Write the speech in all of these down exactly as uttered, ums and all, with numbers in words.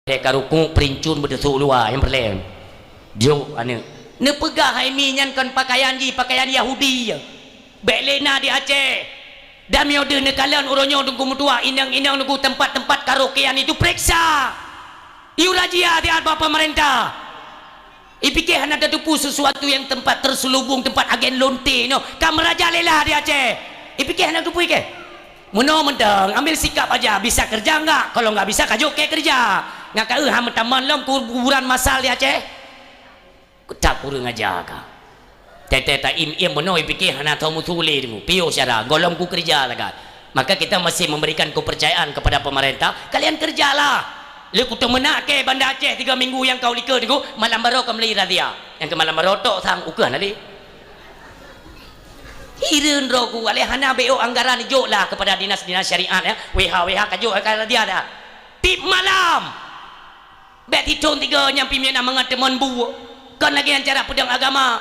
Deh ka rukuk, peurincut, beudeusu luwa nyang peureulée. Jok aneuk. Neupeugah hai mi nyan kon pakaian jih, pakaian Yahudi. Bék lé na di Aceh. Dan meunyoe deuh neukalon uroe nyoe Teungku meutuah, inong-inong Teungku, tempat-tempat karaokean itu periksa. Yue razia siat bak pemerintah. Ipike hana tateupeue sesuatu nyang tempat terselubung, tempat agen lonte nyoe. Ka meurajalela di Aceh. Ipike hana tateupeue keh. Meunoe mantong, ambil sikap aja, bisa kerja enggak? Kalau enggak bisa, ka jok keu kerja. Nggak ka eu ha meutamong lom kuburan masal di Aceh. Kutak kureueng aja ka. Tete ta im-im meunoe ipike hana tho musu lé Teungku. Piôh syara, gohlom kukeureuja lagak. Maka kita masih memberikan kepercayaan kepada pemerintah, kalian kerjalah. Lé kuteumeunak keu Banda Aceh tiga minggu nyang ka u likot Teungku, malam baroe ka meulai razia. Nyang keu malam baroe tok sang ukeue na lé. Hireuen droe ku, alèh hana beu anggaran, joklah kepada dinas-dinas syariat, ya. W H, W H ka jok ka dia dah. Tiep malam. Bék titong tiga nyang pih miet na mangat teumon bu. Kon lagèe nyan cara peudong agama.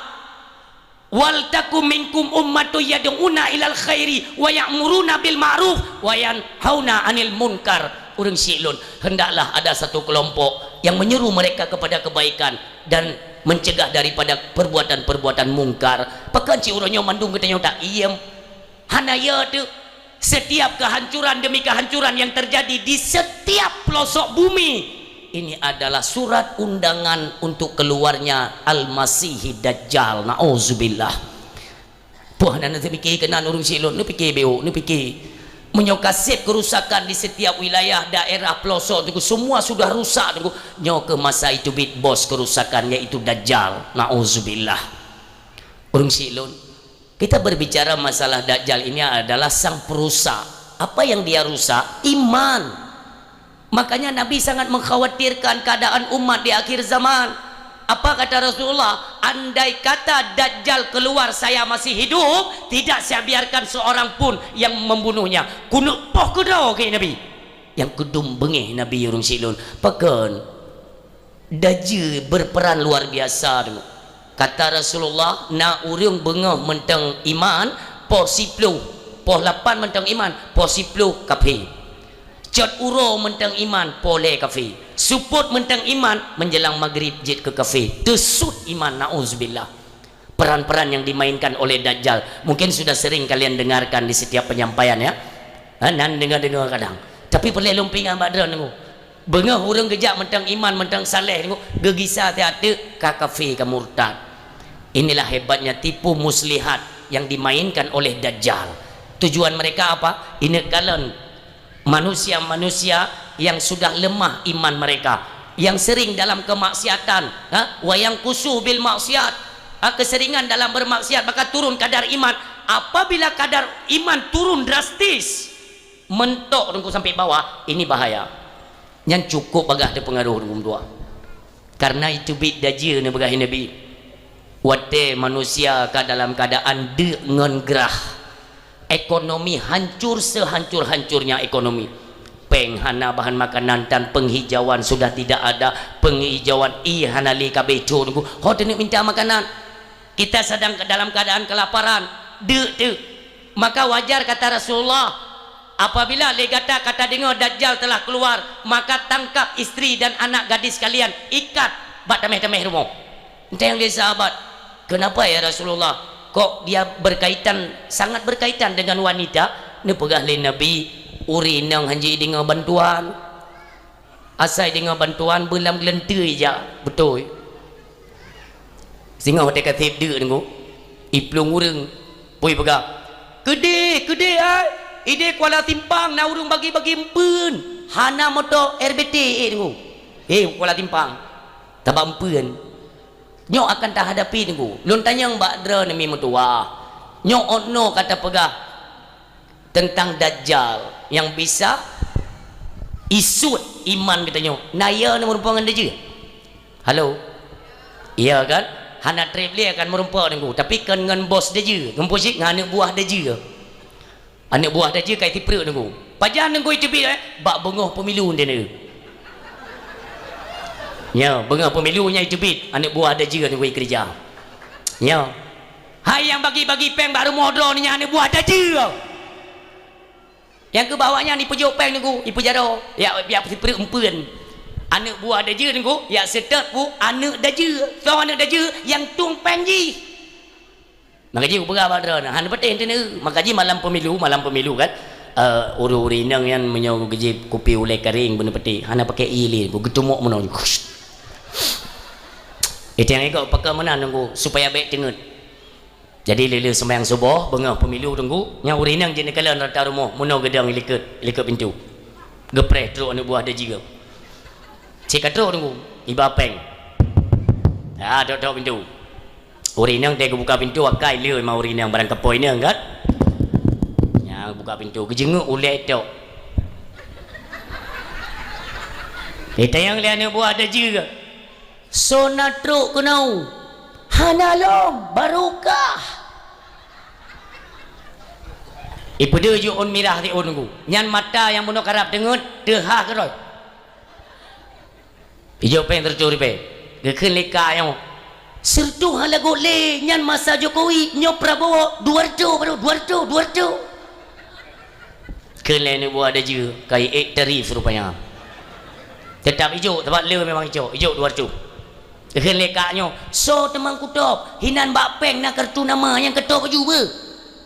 "Wal takum minkum ummatun yad'una ilal khairi wa ya'muruna bil ma'ruf wa yanhauna 'anil munkar." Ureueng syik lôn, hendaklah ada satu kelompok yang menyuruh mereka kepada kebaikan dan mencegah daripada perbuatan-perbuatan mungkar. Pakon cit uroe nyoe mandum geutanyoe tak iem? Hana ya tu. Setiap kehancuran demi kehancuran yang terjadi di setiap pelosok bumi, ini adalah surat undangan untuk keluarnya Al-Masihid Dajjal. Nauzubillah. Puh, hana neupike keunan ureueng syik lôn, neupike beuk, neupike. Meunyoe ka sép kerusakan di setiap wilayah, daerah, pelosok Teungku, semua sudah rusak Teungku, nyoe keuh masa jiteubiet bos kerusakan, yaitu Dajjal. Nauzubillah. Ureueng syik lôn, kita berbicara masalah Dajjal ini adalah sang perusak. Apa yang dia rusak? Iman. Makanya Nabi sangat mengkhawatirkan keadaan umat di akhir zaman. Apa kata Rasulullah? "Andai kata Dajjal keluar, saya masih hidup, tidak saya biarkan seorang pun yang membunuhnya." Keuneuk poh keudroe keu Nabi. Nyang keudum beungéh Nabi ureueng syik lôn. Pakon? Dajjal berperan luar biasa dulu. Kata Rasulullah, na ureueng beungoh mantong iman, poh siploh, poh lapan mantong iman, poh siploh kafé. Cot uroe mantong iman, poh lhée kafé. Seupôt mantong iman, menjelang maghrib jeuet keu kafé. Teusut iman, nauzubillah. Peran-peran yang dimainkan oleh Dajjal. Mungkin sudah sering kalian dengarkan di setiap penyampaian, ya. Ha, nan deungoe-deungoe kadang. Tapi peureulée lôn peuingat bak droeneuh. Beungoh ureueng geujak mantong iman, mantong saleh, geugisa siat teuk ka kafé, ka murtad. Inilah hebatnya tipu muslihat yang dimainkan oleh Dajjal. Tujuan mereka apa? Ineukalon manusia-manusia yang sudah lemah iman mereka, yang sering dalam kemaksiatan, ha? Wa yanqusu bil maksiat, ha? Keseringan dalam bermaksiat, maka turun kadar iman. Apabila kadar iman turun drastis, mentok Teungku sampai bawah, ini bahaya. Nyan cukup bagah teupeungaruh Teungku meutuah. Karena jiteubiet Dajjal neupeugah Nabi, watée manusia ka dalam keadaan deuk ngon grah, ekonomi hancur sehancur-hancurnya ekonomi. Péng hana, bahan makanan dan penghijauan sudah tidak ada, penghijauan ie hana lé, ka bécok Teungku. Ho teuneuk minta makanan. Kita sedang dalam keadaan kelaparan, deuk teuk. Maka wajar kata Rasulullah, apabila lé gata ka tadeungoe Dajjal telah keluar, maka tangkap istri dan anak gadis kalian, ikat bak tameh-tameh rumoh. Entah nyang lé sahabat, "Kenapa ya Rasulullah? Kok dia berkaitan, sangat berkaitan dengan wanita?" Neupeugah lé Nabi, "Ureueng inong hanjeuet deungoe bantuan." Asai deungoe bantuan beulam geuleunteue ija, beutôi. Singoh watée ka sép deuk Teungku, iplueng ureueng, pui peugah, "Keudeh, keudeh ai! Ideh Kuala Simpang na ureueng bagi-bagi eumpeuen, hana moto R B T eh Teungku. Eh, Kuala Simpang, tabak eumpeuen." Nyoe akan tahadapi Teungku. Lôn tanyong bak droeneuh mi meutuwah. Nyoe ôh noe ka tapeugah teuntang Dajjal nyang bisa isut iman geutanyoe. Na ya neumeureumpok ngon Dajjal? Halo? Iya kan? Hana treb lé akan meureumpok Teungku, tapi kon ngon bos Dajjal, ngon posik ngon aneuk buah Dajjal. Aneuk buah Dajjal ka jiteubiet Teungku. Pajan Teungku jiteubiet, eh? Bak beungoh pemilu nyan. Nyo, beungoh pemilu nyan jiteubiet, aneuk buah Dajjal Teungku jikeureuja. Nyo. Hai nyang bagi-bagi péng bak rumoh droeneuh nyan aneuk buah Dajjal. Nyang keu bak awaknyan jipeujok péng Teungku, jipeujaroe, jak, jak sipeureuet eumpeuen. Aneuk buah dajeue Teungku, jak seutôt pu aneuk dajeue. Soe aneuk dajeue? Nyang tueng péng jih. Maka jih upeugah bak droeneuh, hana patéh teuneuk. Maka jih malam pemilu, malam pemilu kan, eh, ureuëng-ureuëng inong nyan meunyoe geujép kupi ulée karéng beuneupatéh, hana pakai ié lé, geuteumok meunoe. Itang ikot pakon meunan Teungku, supaya bék teungeut. Jadi lé-lé seumayang suboh, beungoh pemilu Teungku, nyan ureuëng inong jeuet neukalon rata rumoh, meunoe geudong likot, likot pintoe. Geupreh trok aneuk buah dajeue. Cit ka trok Teungku, iba péng. Ha, tok-tok pintoe. Ureuëng inong teuh geubuka pintoe, akai lheueh ma ureuëng inong barang kapoe inong kan. Nyan buka pintoe, geujeungeuk ulée tok. Itanyong lé aneuk buah dajeue. Soe na trok keunoe? Hana lom, barokah. Ipeudeuh jih ôn mirah di ôn Teungku. Nyan mata nyang bunoe karab teungeut, teuhah keudroe. Ijok péng sireutoh ribée. Geukheun lé kak nyoe, "Sireutoh hana göt lé, nyan masa Jokowi, nyoe Prabowo, dua reutôh baru, dua reutôh, dua reutôh." Kheun lé aneuk buah dajeue, ka iék tarif rupanya. Teutap ijok, sabab le memang ijok, ijok dua reutôh. Kheun lé kak nyoe, "Soe teuma kutôb, hinan bak péng na kartu nama nyang katôb baju beuh?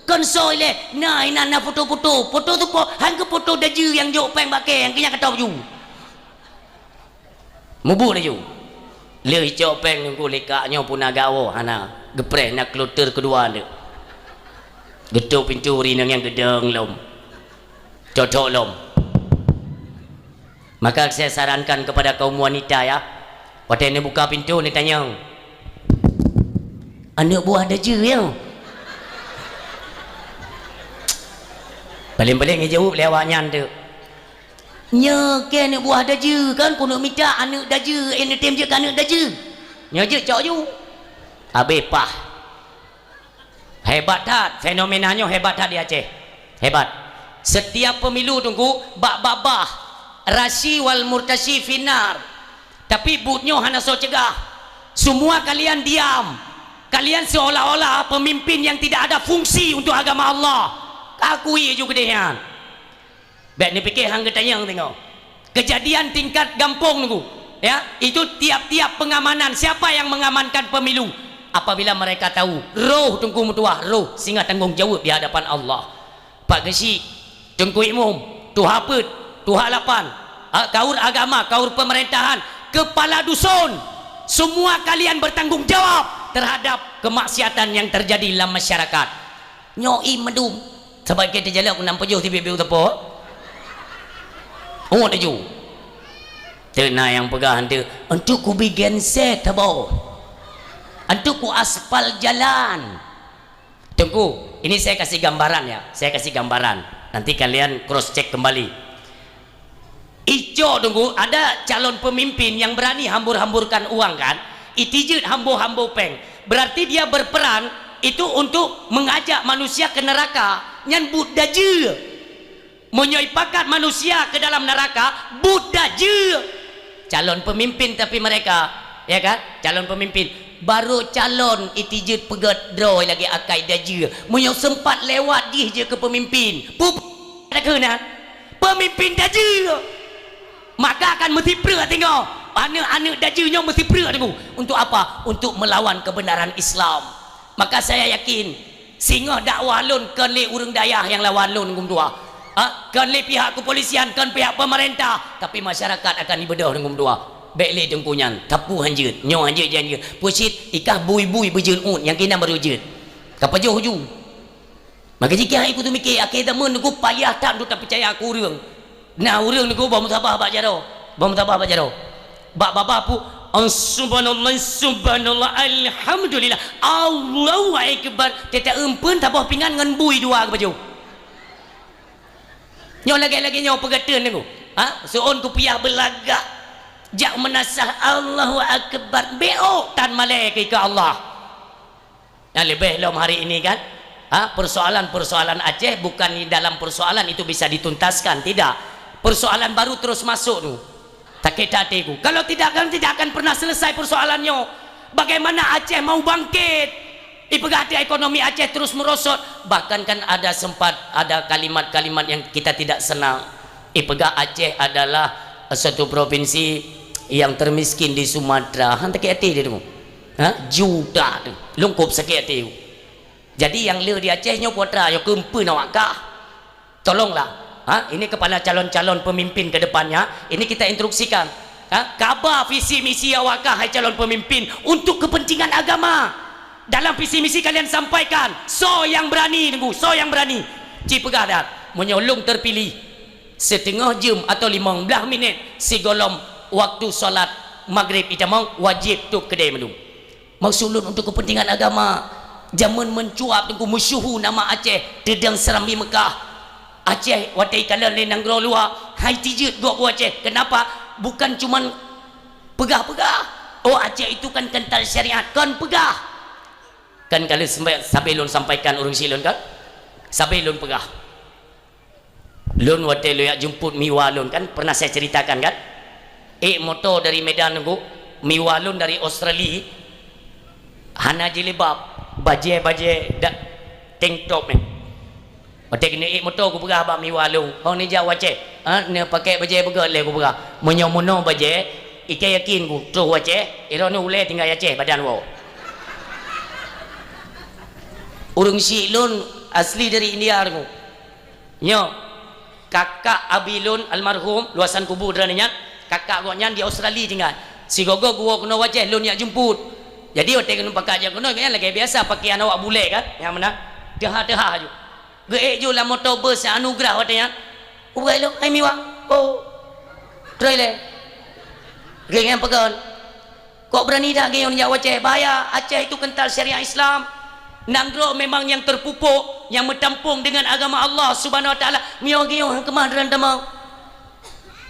Kon soe ilée, na hinan na foto-foto, foto tu po, han keu foto dajeue nyang jok péng bak kée nyang keu nyan katôb baju." Mubuet laju. Lheueh icok péng Teungku lé kak nyoe puna gawoe hana. Geupreh na kloter keudua nyoe. Geutôp pintoe ureuëng inong nyan geudong lom. Cocok lom. Maka saya sarankan kepada kaum wanita ya, watée neubuka pintoe neutanyong, "Aneuk buah dajeue ya?" Paléng-paléng geujaweueb lé awaknyan teuk. Nyoe kée aneuk buah dajeue kan, keuneuk mita aneuk dajeue, eh, neutem jeuet keu aneuk dajeue. Nyoe jeuet cok ju. Habéh paih. Hebat that, fenomena nyoe hebat that di Aceh. Hebat. Setiap pemilu Teungku, bak babah, rasyi wal murtasyi finnar. Tapi buet nyoe hana soe cegah. Semua kalian diam. Kalian seolah-olah pemimpin yang tidak ada fungsi untuk agama Allah. Akui ju keudeh nyan. Bék neupike han geutanyong teungoh. Kejadian tingkat gampông Teungku, ya, itu tiap-tiap pengamanan, siapa yang mengamankan pemilu? Apabila mereka tahu, roh Teungku meutuah, roh singoh tanggong jaweueb di hadapan Allah. Pak Geuchik, Teungku Imum, Tuha Peuet, Tuha Lapan, ha, kaur agama, kaur pemerintahan, kepala dusun, semua kalian bertanggung jawab terhadap kemaksiatan yang terjadi dalam masyarakat. Nyoe ie meudum. Sabab keu teujalok meunan peujoh tibit-bit u teupot. Ungot laju. Teuk na nyang peugah, "Antu, antu kubi genset haba. Antu kuaspal jalan." Teungku, ini saya kasih gambaran ya. Saya kasih gambaran. Nanti kalian cross check kembali. Icok Teungku, ada calon pemimpin yang berani hambur-hamburkan uang kan? Itijeuet hambo-hambo péng. Berarti dia berperan itu untuk mengajak manusia ke neraka. Nyan buet dajeue. Meunyoe ipakat manusia ke dalam neraka, buet dajeue. Calon pemimpin tapi mereka, ya kan? Calon pemimpin. Baru calon itijeuet peugét droe lagée akai dajeue. Meunyoe sempat lewat jih jeuet keu pemimpin. Pup-, Takheun nyan, pemimpin dajeue. Maka akan meusipreuk teungoh. Aneuk-aneuk dajeue nyoe meusipreuk teungoh. Untuk apa? Untuk melawan kebenaran Islam. Maka saya yakin, singoh dakwah lôn kon lé ureuëng dayah nyang lawan lôn Teungku meutuah. Ha? Kon lé pihak kepolisian, kon pihak pemerintah, tapi masyarakat akan ibeudôh Teungku meutuah. Bék lé Teungku nyan, tapu hanjeuet, nyoe hanjeuet, jih hanjeuet. Pucit, ikah bui-bui beujeuet uet, nyang keunan baru jeuet. Ka pajoh ju. Maka jih keu hai kutu miké, akhé zaman Teungku payah that untuk tapeucaya keu ureuëng. Na ureuëng Teungku boh meutabah bak jaroe, boh meutabah bak jaroe. Bak babah pu, "Oh, subhanallah, subhanallah, alhamdulillah, Allahu akbar." Teuta eumpeuen saboh pingan ngon bui dua geupajoh. Nyoe lagée-lagée nyoe peugah teun Teungku. Ha? Seuôn kupiah beulagak. Jak meunasah Allahu akbar. Bék tan malée keu Allah. Nah, leubeh lom hari ini kan, ha, persoalan-persoalan Aceh bukan di dalam persoalan itu bisa dituntaskan, tidak. Persoalan baru terus masuk tu. Sakét até ku. Kalau tidak, kan tidak akan pernah selesai persoalan nyoe. Bagaimana Aceh mau bangkit? Ipeugah até ekonomi Aceh terus merosot. Bahkan kan ada sempat ada kalimat-kalimat yang kita tidak senang. Ipeugah Aceh adalah suatu provinsi Nyang termiskin di Sumatera, han sakét até dia tu. Ha? Juta tu. Lungkup sakét até tu. Jadi nyang le di Aceh nyoe putra, nyoe keumpeu awak kah. Tolonglah. Ha? Ini kepada calon-calon pemimpin ke depannya, ini kita instruksikan. Ha? Kaba visi misi awak kah, hai calon pemimpin, untuk kepentingan agama. Dalam visi misi kalian sampaikan, soe nyang berani, Teungku, soe nyang berani. Ci peugah that, meunyoe lôn terpilih, siteungoh jeuem atau limong blaih minét sigohlom waktu salat Maghrib itamong, wajéb tôp keudè mandum. Maksud lôn untuk kepentingan agama. Jameun meucuab Teungku, meusyeuhu nama Aceh, teudong Serambi Mekah. Aceh watèe ikalon lé nanggroe luwa, hai tijeuet gob u Aceh. Kenapa? Bukan cuman peugah-peugah, "Oh, Aceh itu kan kental syariat." Kon peugah. Kan ka lheueh sampai, sabe lôn sampaikan ureueng syiek lôn kan? Sabe lôn peugah. Lôn watèe lôn jak jemput miwa lôn kan, pernah saya ceritakan kan? Ék moto dari Medan Teungku, miwa lôn dari Australia, hana jilbab, bajèe-bajèe dak tank top nyan. Watèe keuneuk ék moto kupeugah bak miwa lôn, "Ho neujak u Aceh?" "Ha, neupaké bajèe beugöt lé," kupeugah. "Meunyoe meunoe bajèe, i kèe yakin ku, troh u Aceh, droeneuh ulèe tinggai Aceh badan woe." Ureueng syiek lôn asli dari India Teungku. Nyoe, kakak abi lôn almarhum, luwasan kubu droeneuh nyan, kakak gobnyan di Australia tinggai. Sigoe-goe geuwoe keunoe u Aceh, lôn jak jemput. Jadi watèe keuneuk pakat jak keunoe, nyan lagèe biasa, pakaian awak bulèe kan, nyang meunan. Teuha-teuha aju. Geuék ju lam moto bus nyang anugerah watèe nyan. Ubeurah lôn, "Hai miwa." "Oh." "Troh ilèe." Geuék nyan peugah, "Kok beurani that geuh neujak u Aceh?" "Bahaya, Aceh itu kental syariat Islam. Nanggroe memang nyang terpupuk, nyang meutampong deungon agama Allah Subhanahu Wa Taala. Meunyoe geuh han keumah droeneuh tamong."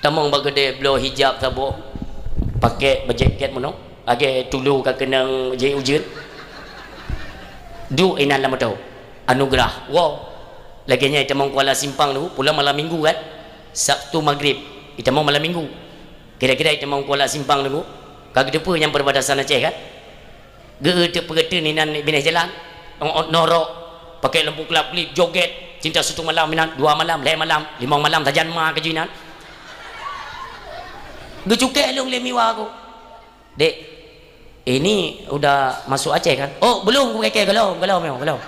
Tamong bak keudè, bloe hijab saboh, paké bajèket meunoe, lagèe tulu ka keunong jih ujeuen. Duek inan lam moto. Anugerah. Woe. Lagèe nyan itamong Kuala Simpang tu, pulang malam minggu kan? Sabtu Maghrib. Itamong malam minggu. Kira-kira itamong Kuala Simpang tu, ka geuteupeue nyang perbatasan Aceh kan? Geu-, teupeugah inan binéh jalan, ôt-ôt norok, pakai lampu kelap-kelip, joget, cinta satu malam inan, dua malam, lhèe malam, limong malam, sajan ma keujeuh inan. Geucukèe lôn lé miwa ku. "Dek, ini udah masuk Aceh kan?" "Oh, belum," ku kèe, "belum, belum, belum."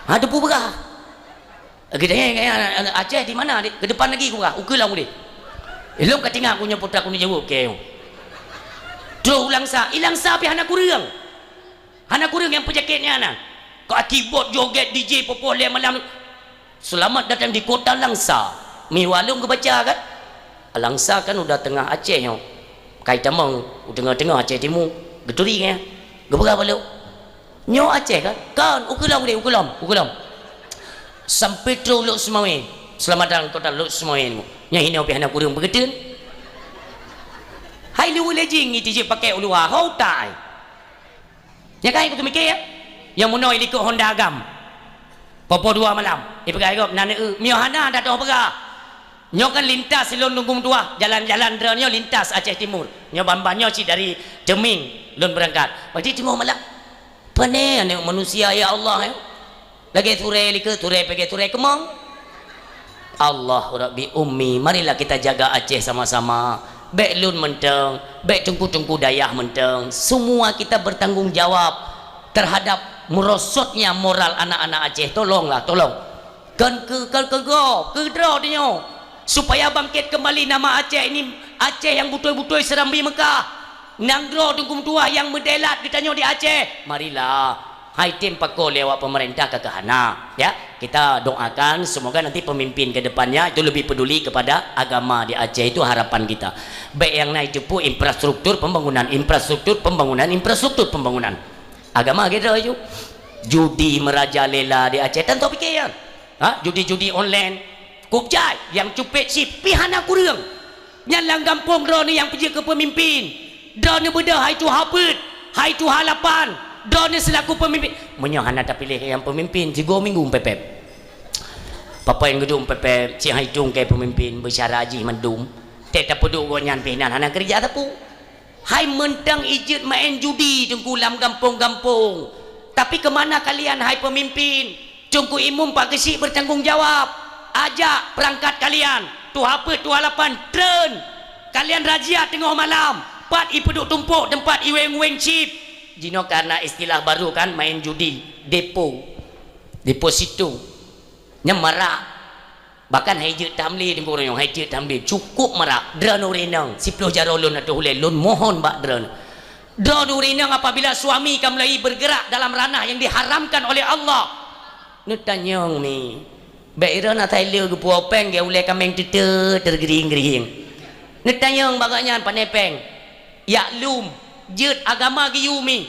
Ha, teupeue peugah. Geutanyong, "Aceh di mana, Dek?" "Ke depan lagi," ku peugah, "ukeue lom udeh." Ilôn ka tinggai ku nyoe putra ku neujaweueb kèe. Troh u Langsa, i Langsa pih hana kureueng. Hana kureueng nyang peujakét nyan na. Kok aki bot joget D J poh-poh lhèe malam. Selamat datang di kota Langsa. Miwa lôn geubaca kan? Langsa kan udah teungoh Aceh nyoe. Ka itamong u teungoh-teungoh Aceh Timu. Geuturi nyan. Geupeugah bak lôn. Nyoe Aceh kan? Kon, ukeue lom deh, ukeue lom, ukeue lom. Sampai troh Lhokseumawe. Selamat datang kota Lhokseumawe. Nyan hinoe pih hana kureueng peugeuteun. Hai lewat lejing ngi tijik pakai uluwa, ho utai. Nyan kan ikut mikir, ya? Nyang meunoe ilikot Honda agam. Poh-poh dua malam. Ipeugah gob, nan eu, mioh hana dak toh peugah. Nyoe kan lintas Silon Teungku Meutuah, jalan-jalan droe nyoe lintas Aceh Timur. Nyoe ban-ban nyoe cit dari Teumeng lôn beurangkat. Berarti teungoh malam. Pane aneuk manusia, ya Allah, ya. Lagèe turée likot, turée pegée, turée keumong. Allah Rabbi Ummi, marilah kita jaga Aceh sama-sama. Bèk lôn mantong, bèk teungku-teungku dayah mantong. Semua kita bertanggung jawab terhadap merosotnya moral anak-anak Aceh. Tolonglah, tolong. Kon keu, kon keu gob, keu droe tanyoe. Supaya bangkit kembali nama Aceh ini, Aceh yang beutôi-beutôi Serambi Mekah. Nanggroe Teungku Meutuah nyang meudelat geutanyoe di Aceh. Marilah, hai tem pakon lé awak pemerintah ka keuhana. Ya, kita doakan semoga nanti pemimpin ke depannya itu lebih peduli kepada agama di Aceh, itu harapan kita. Bèk nyang na itu pun infrastruktur pembangunan, infrastruktur pembangunan, infrastruktur pembangunan. Agama lagèe droe ju. Judi merajalela di Aceh. Tan toh pikir nyan. Ha? Judi-judi online. Kok jai nyang cupet chip pih hana kureueng. Nyan lam gampông droeneuh nyang peujeuet keu peumimpin. Droeneuh beudôh hai tuha peuet, hai tuha lapan. Droeneuh seulaku peumimpin. Meunyoe hana tapiléh nyang peumimpin, sigoe minggu meupepet. Papa nyang geuduek meupepet, si hai tung keu peumimpin, beusyara jih mandum. Tét tapeuduek gobnyan pih nan hana keureuja sapeue. Hai mantong ijeuet maén judi Teungku lam gampông-gampông. Tapi keu mana kalian hai peumimpin? Teungku Imum Pak Geuchik bertanggung jawab. Ajak peurangkat kalian, tuha peuet, tuha lapan, treun. Kalian razia teungoh malam, pat ipeuduek tumpok teumpat iweng-weng chip. Jinoe karena istilah baru kan, main judi, depo, deposito. Nyan marak. Bahkan hai jeuet tamlé deungon ureueng, hai jeuet tamlé. Cukup marak. Droeneuh ureueng inong, siploh jaroe lôn ateueh ulèe, lôn mohon bak droeneuh. Droeneuh ureueng inong apabila suami ka mulai bergerak dalam ranah yang diharamkan oleh Allah, neutanyong mi. Bèk droeneuh asai le geupuwoe pèng, geu ulèe kaméng teute teugeuring-geuring. Neutanyong bak gobnyan, "Pané pèng?" "Jak lom, jeuet agama geuyue mi."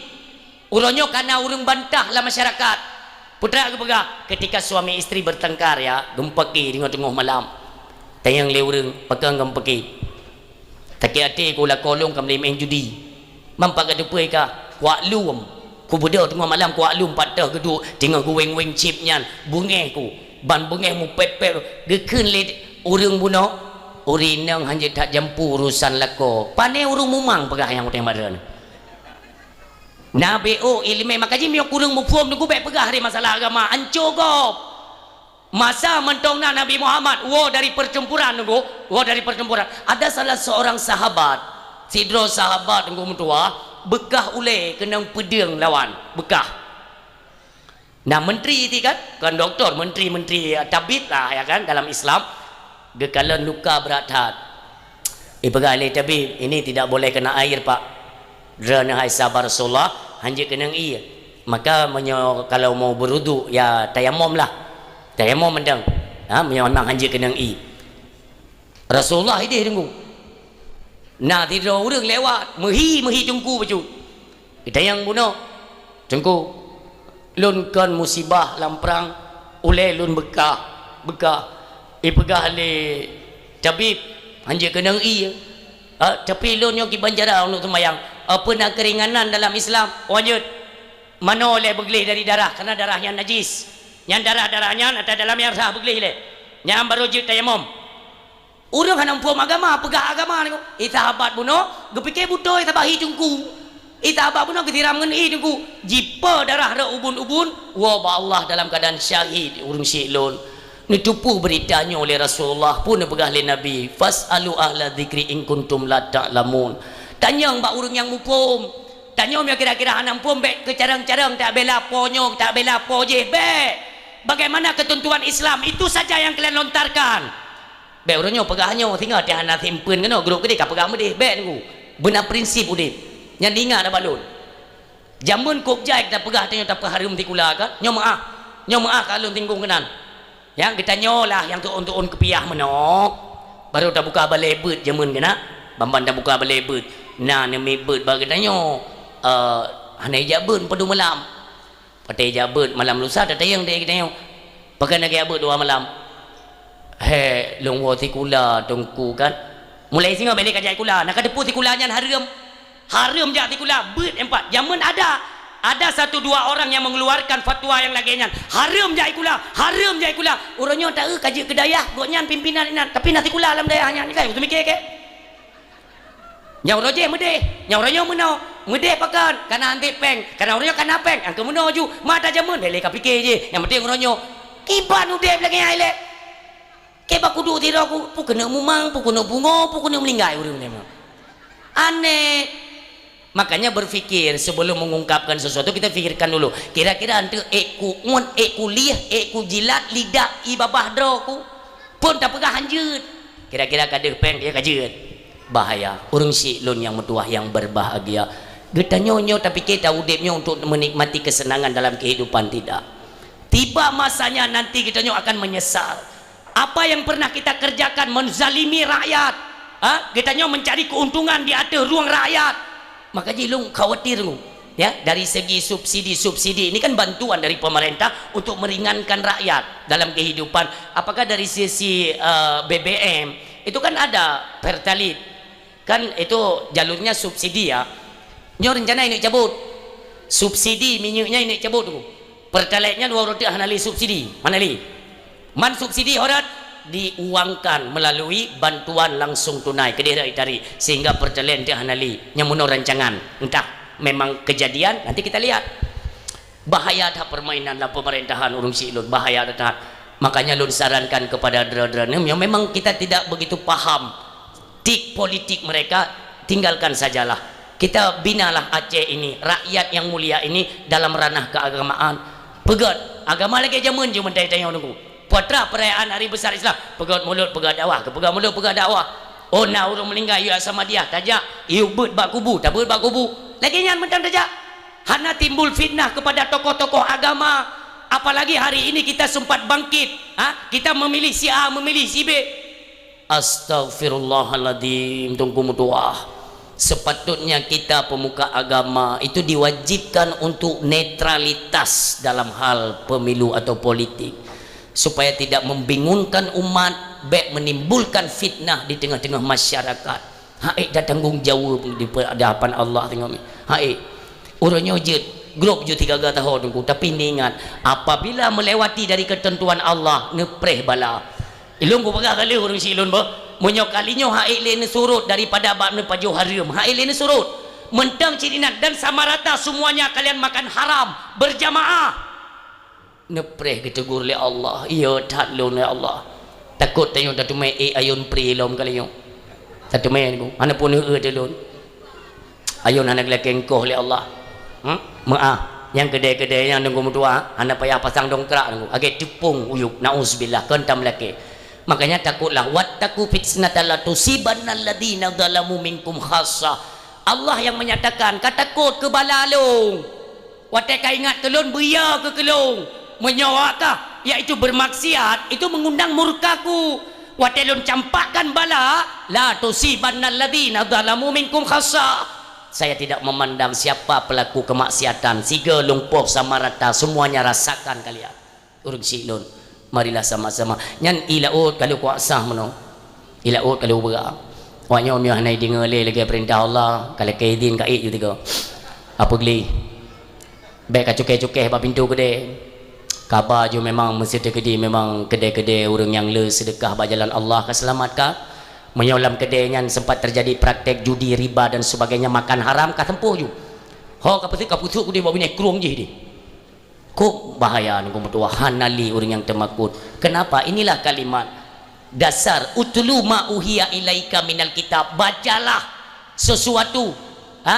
Uroe nyoe ka na ureueng bantah lam masyarakat. Peue treuk geupeugah, ketika suami istri bertengkar, ya, geumeupaké deungon teungoh malam. Tanyong lé ureueng, "Pakon geumeupaké?" "Sakét até ku lakoe lôn ka mulai main judi." "Man pat ka teupeue ka?" "Kuwak lom. Kubeudôh teungoh malam kuwak lom pat teuh geuduek teungoh geuweng-weng chip nyan. Beungéh ku. Ban beungéh mupèp-pèp." Geukheun lé ureueng bunoe, "Ureueng inong hana that jampu urusan lakoe." Pané ureueng mumang peugah nyang udeb bak droeneuh. Na B O ileumèe, maka jih meunyoe kureueng muphom teungku, bèk peugah lé masalah agama, anco gob. Masa mantong na Nabi Muhammad woe dari pertempuran teungku, woe dari pertempuran. Ada salah seorang sahabat, sidroe sahabat teungku meutuwah, beukah ulèe keunong peudeueng lawan, beukah. Na menteri ti kan, kon doktor, menteri-menteri, tabib lah, ya kan, dalam Islam. Geukalon luka brat that. Ipeugah lé tabib, "Ini tidak boleh kena air, Pak." Droeneuh hai sahabat Rasulullah, hana jeuet keunong ié. Maka meunyoe kalau mau berwudu, ya tayamum lah. Tayamum mantong. Ha, meunyoe memang hana jeuet keunong ié. Rasulullah ideh teungku. Na sidroe ureueng lewat, meuhi-meuhi teungku bacut. Geutanyong bunoe, "Teungku, lôn kon musibah lam prang, ulèe lôn beukah, beukah." Ipeugah lé tabib, "Hana jeuet keunong ié. Ah, tapi lôn nyoe kiban cara lôn seumayang. Apa na keuringanan dalam Islam?" "Oh, jeuet. Manoe lé beugleh dari darah, karena darah nyan najis. Nyan darah-darah nyan ata dalam nyang sah beugleh lé. Nyan barô jeuet tayamum." Ureueng hana muphom agama, peugah agama nyoe. Ié sahabat bunoe, geupiké beutôi saban hi teungku. Ié sahabat bunoe geusiram ngon ié teungku. Jipeue darah rot ubun-ubun, woe bak Allah dalam keuadaan syahid ureueng syik lôn. Neuteupeue beurita nyoe lé Rasulullah, peue neupeugah lé Nabi, "Fas'alu ahla dzikri in kuntum la ta'lamun." Tanyong bak ureueng nyang muphom. Tanyoe meunyoe kira-kira hana muphom, bèk keucarông-carông tabela po nyoe, tabela po jéh, bèk. Bagaimana ketentuan Islam, itu saja yang kalian lontarkan. Bèk uroe nyoe peugah nyoe, singoh teuh hana simpeuen keunoe, grob keudeh ka peugah meudeh, bèk teungku. Beuna prinsip udeb. Nyan ingat bak lôn. Jameun kôb jai tapeugah tanyoe tapeuhareuem sikula kan? Nyoe meu'ah. Nyoe meu'ah ka lôn singgung keunan. Nyang geutanyoe lah nyang tu'on-tu'on keupiah meunoe. Barô tabuka balèe beuet jameun keunan. Ban-ban tabuka balèe beuet. Na neumiet beuet bak geutanyoe. Eh, hana ijak beuet padum malam. Watèe jak beuet malam lusa tatanyong lé geutanyoe, "Pakon lagèe jak beuet dua malam?" "He, lôn woe sikula teungku kan." Mulai singoh bèk lé ka jak sikula, na ka teupeue sikula nyan hareuem. Hareuem jak sikula, beuet nyan pat. Jameun ada, ada satu dua orang yang mengeluarkan fatwa yang lagèe nyan. Hareuem jak sikula, hareuem jak sikula. Uroe nyoe taeu ka jeuet keu dayah, gobnyan pimpinan inan, tapi na sikula lam dayah nyan, kan? Teumiké keu? Nyang uroe jéh meudeh, nyang uroe nyoe meunoe. Meudeh pakon? Kana anté péng. Kana uroe nyoe kana péng. Angkeu meunoe ju. Ma tajameun, lé-lé ka piké jih. Nyang penting uroe nyoe. Kiban udeb lagèe nyan ilèe. Keu bak kuduek sidroe ku, peue keuneuk mumang, peue keuneuk pungo, peue keuneuk meuninggai ureueng nyan. Aneh. Makanya berpikir sebelum mengungkapkan sesuatu, kita pikirkan dulu. Kira-kira anteuk ék ku ngon, ék ku lieh, ék ku jilat, lidah i babah droe ku. Phon tapeugah hanjeuet. Kira-kira ka deuh péng, ya ka jeuet. Bahaya. Ureueng syik lôn nyang meutuwah nyang berbahagia. Geutanyoe nyoe tapike ta udeb nyoe untuk menikmati kesenangan dalam kehidupan, tidak. Tiba masanya nanti geutanyoe akan menyesal. Apa yang pernah kita kerjakan menzalimi rakyat. Ha? Geutanyoe mencari keuntungan di ateueh rueng rakyat. Maka jih lôn khawatir nyoe, ya, dari segi subsidi-subsidi, ini kan bantuan dari pemerintah untuk meringankan rakyat dalam kehidupan. Apakah dari sisi, eh, B B M, itu kan ada Pertalite, kan itu jalurnya subsidi, ya. Nyoe rencana ini cabut. Subsidi minyaknya ini cabut tu. Pertalite nyan dua reutôh hana lé subsidi, hana lé. Man subsidi horat diuangkan melalui bantuan langsung tunai keudeh itarik, sehingga Pertalite teuh hana lé. Nyang meunoe rancangan, entah memang kejadian, nanti kita lihat. Bahaya that permainan dalam pemerintahan ureueng syik lôn, bahaya that. Makanya lôn sarankan kepada droe-droe nyoe, memang kita tidak begitu paham. Tik politik mereka, tinggalkan sajalah. Kita binalah Aceh ini, rakyat yang mulia ini dalam ranah keagamaan. Peugöt, agama lagèe jameun jeuet mantong tanyoe nunggu. Putra perayaan hari besar Islam, peugöt mulod, peugöt dakwah, peugöt mulod, peugöt dakwah. Oh, na ureueng meuninggai, yue Samadiyah, tajak, yue beuet bak kubu, tabeuet bak kubu. Lagèe nyan mantong tajak. Hana timbul fitnah kepada tokoh-tokoh agama. Apalagi hari ini kita sempat bangkit, ha? Kita memilih si A, memilih si B. Astaghfirullahaladzim, Teungku meutuah. Sepatutnya kita pemuka agama itu diwajibkan untuk netralitas dalam hal pemilu atau politik, supaya tidak membingungkan umat, bèk menimbulkan fitnah di tengah-tengah masyarakat. Hai, dak tanggong jaweueb di hadapan Allah teungoh. Hai, uroe nyoe jeuet, grob jeuet tiga-tiga tahun Teungku, tapi neuingat, apabila melewati dari ketentuan Allah, neupreh bala. Ilôn kupeugah kali ureueng si ilôn beuh, meunyoe kali nyoe hai lé neusurot daripada bak neupajoh hareuem, hai lé neusurot. Mantong cit inan dan sama rata semuanya kalian makan haram berjamaah. Neupreh geutegur lé Allah, iya that lôn ya Allah. Takot tanyoe tateumé ék ayôn pri lom kali nyoe. Tateumé Teungku, hana pun eu-eu lôn. Ayôn hana geulakèe engkoh lé Allah. Hmm? Meu'ah. Nyang keudè-keudè nyan Teungku meutuah, hana payah pasang dongkrak Teungku. Lagèe teupông uyueb, nauzubillah, kon tam lakèe. Makanya takutlah, "Wattaqu fitnatan la tusibanna alladzina zalamu minkum khassah." Allah yang menyatakan, "Ka takot keu bala lôn." Watèe ka ingat keu lôn, beuya keu keu lôn. Meunyoe awak kah, yaitu bermaksiat, itu mengundang murka-Ku. Watèe lôn campakkan bala, "La tusibanna alladzina zalamu minkum khassah." Saya tidak memandang siapa pelaku kemaksiatan, sigoe lumpoh sama rata, semuanya rasakan kalian. Ureueng si ilôn, marilah sama-sama. Nyan ie laôt ka lheueh kuasa meunoe. Ie laôt ka lheueh beura. Awak nyoe meunyoe hana ideungoe lé lagèe peurintah Allah, ka lakèe idin ka ék ju tiga. Apa geuli? Bèk ka cukèh-cukèh bak pintoe keudè. Kaba ju memang meuseuti keudè, memang keudè-keudè ureueng nyang le seudeukah bak jalan Allah ka seulamat ka. Meunyoe lam keudè nyan sempat terjadi praktek judi, riba dan sebagainya, makan haram, ka teumpoh ju. Ho ka peuseuti ka peuseuti keudè bak binéh krueng jih deh. Kok bahaya Teungku meutuah, hana lé ureueng nyang teumakot. Kenapa? Inilah kalimat dasar, "Utlu ma uhiya ilaika minal kitab." Bacalah sesuatu, ha,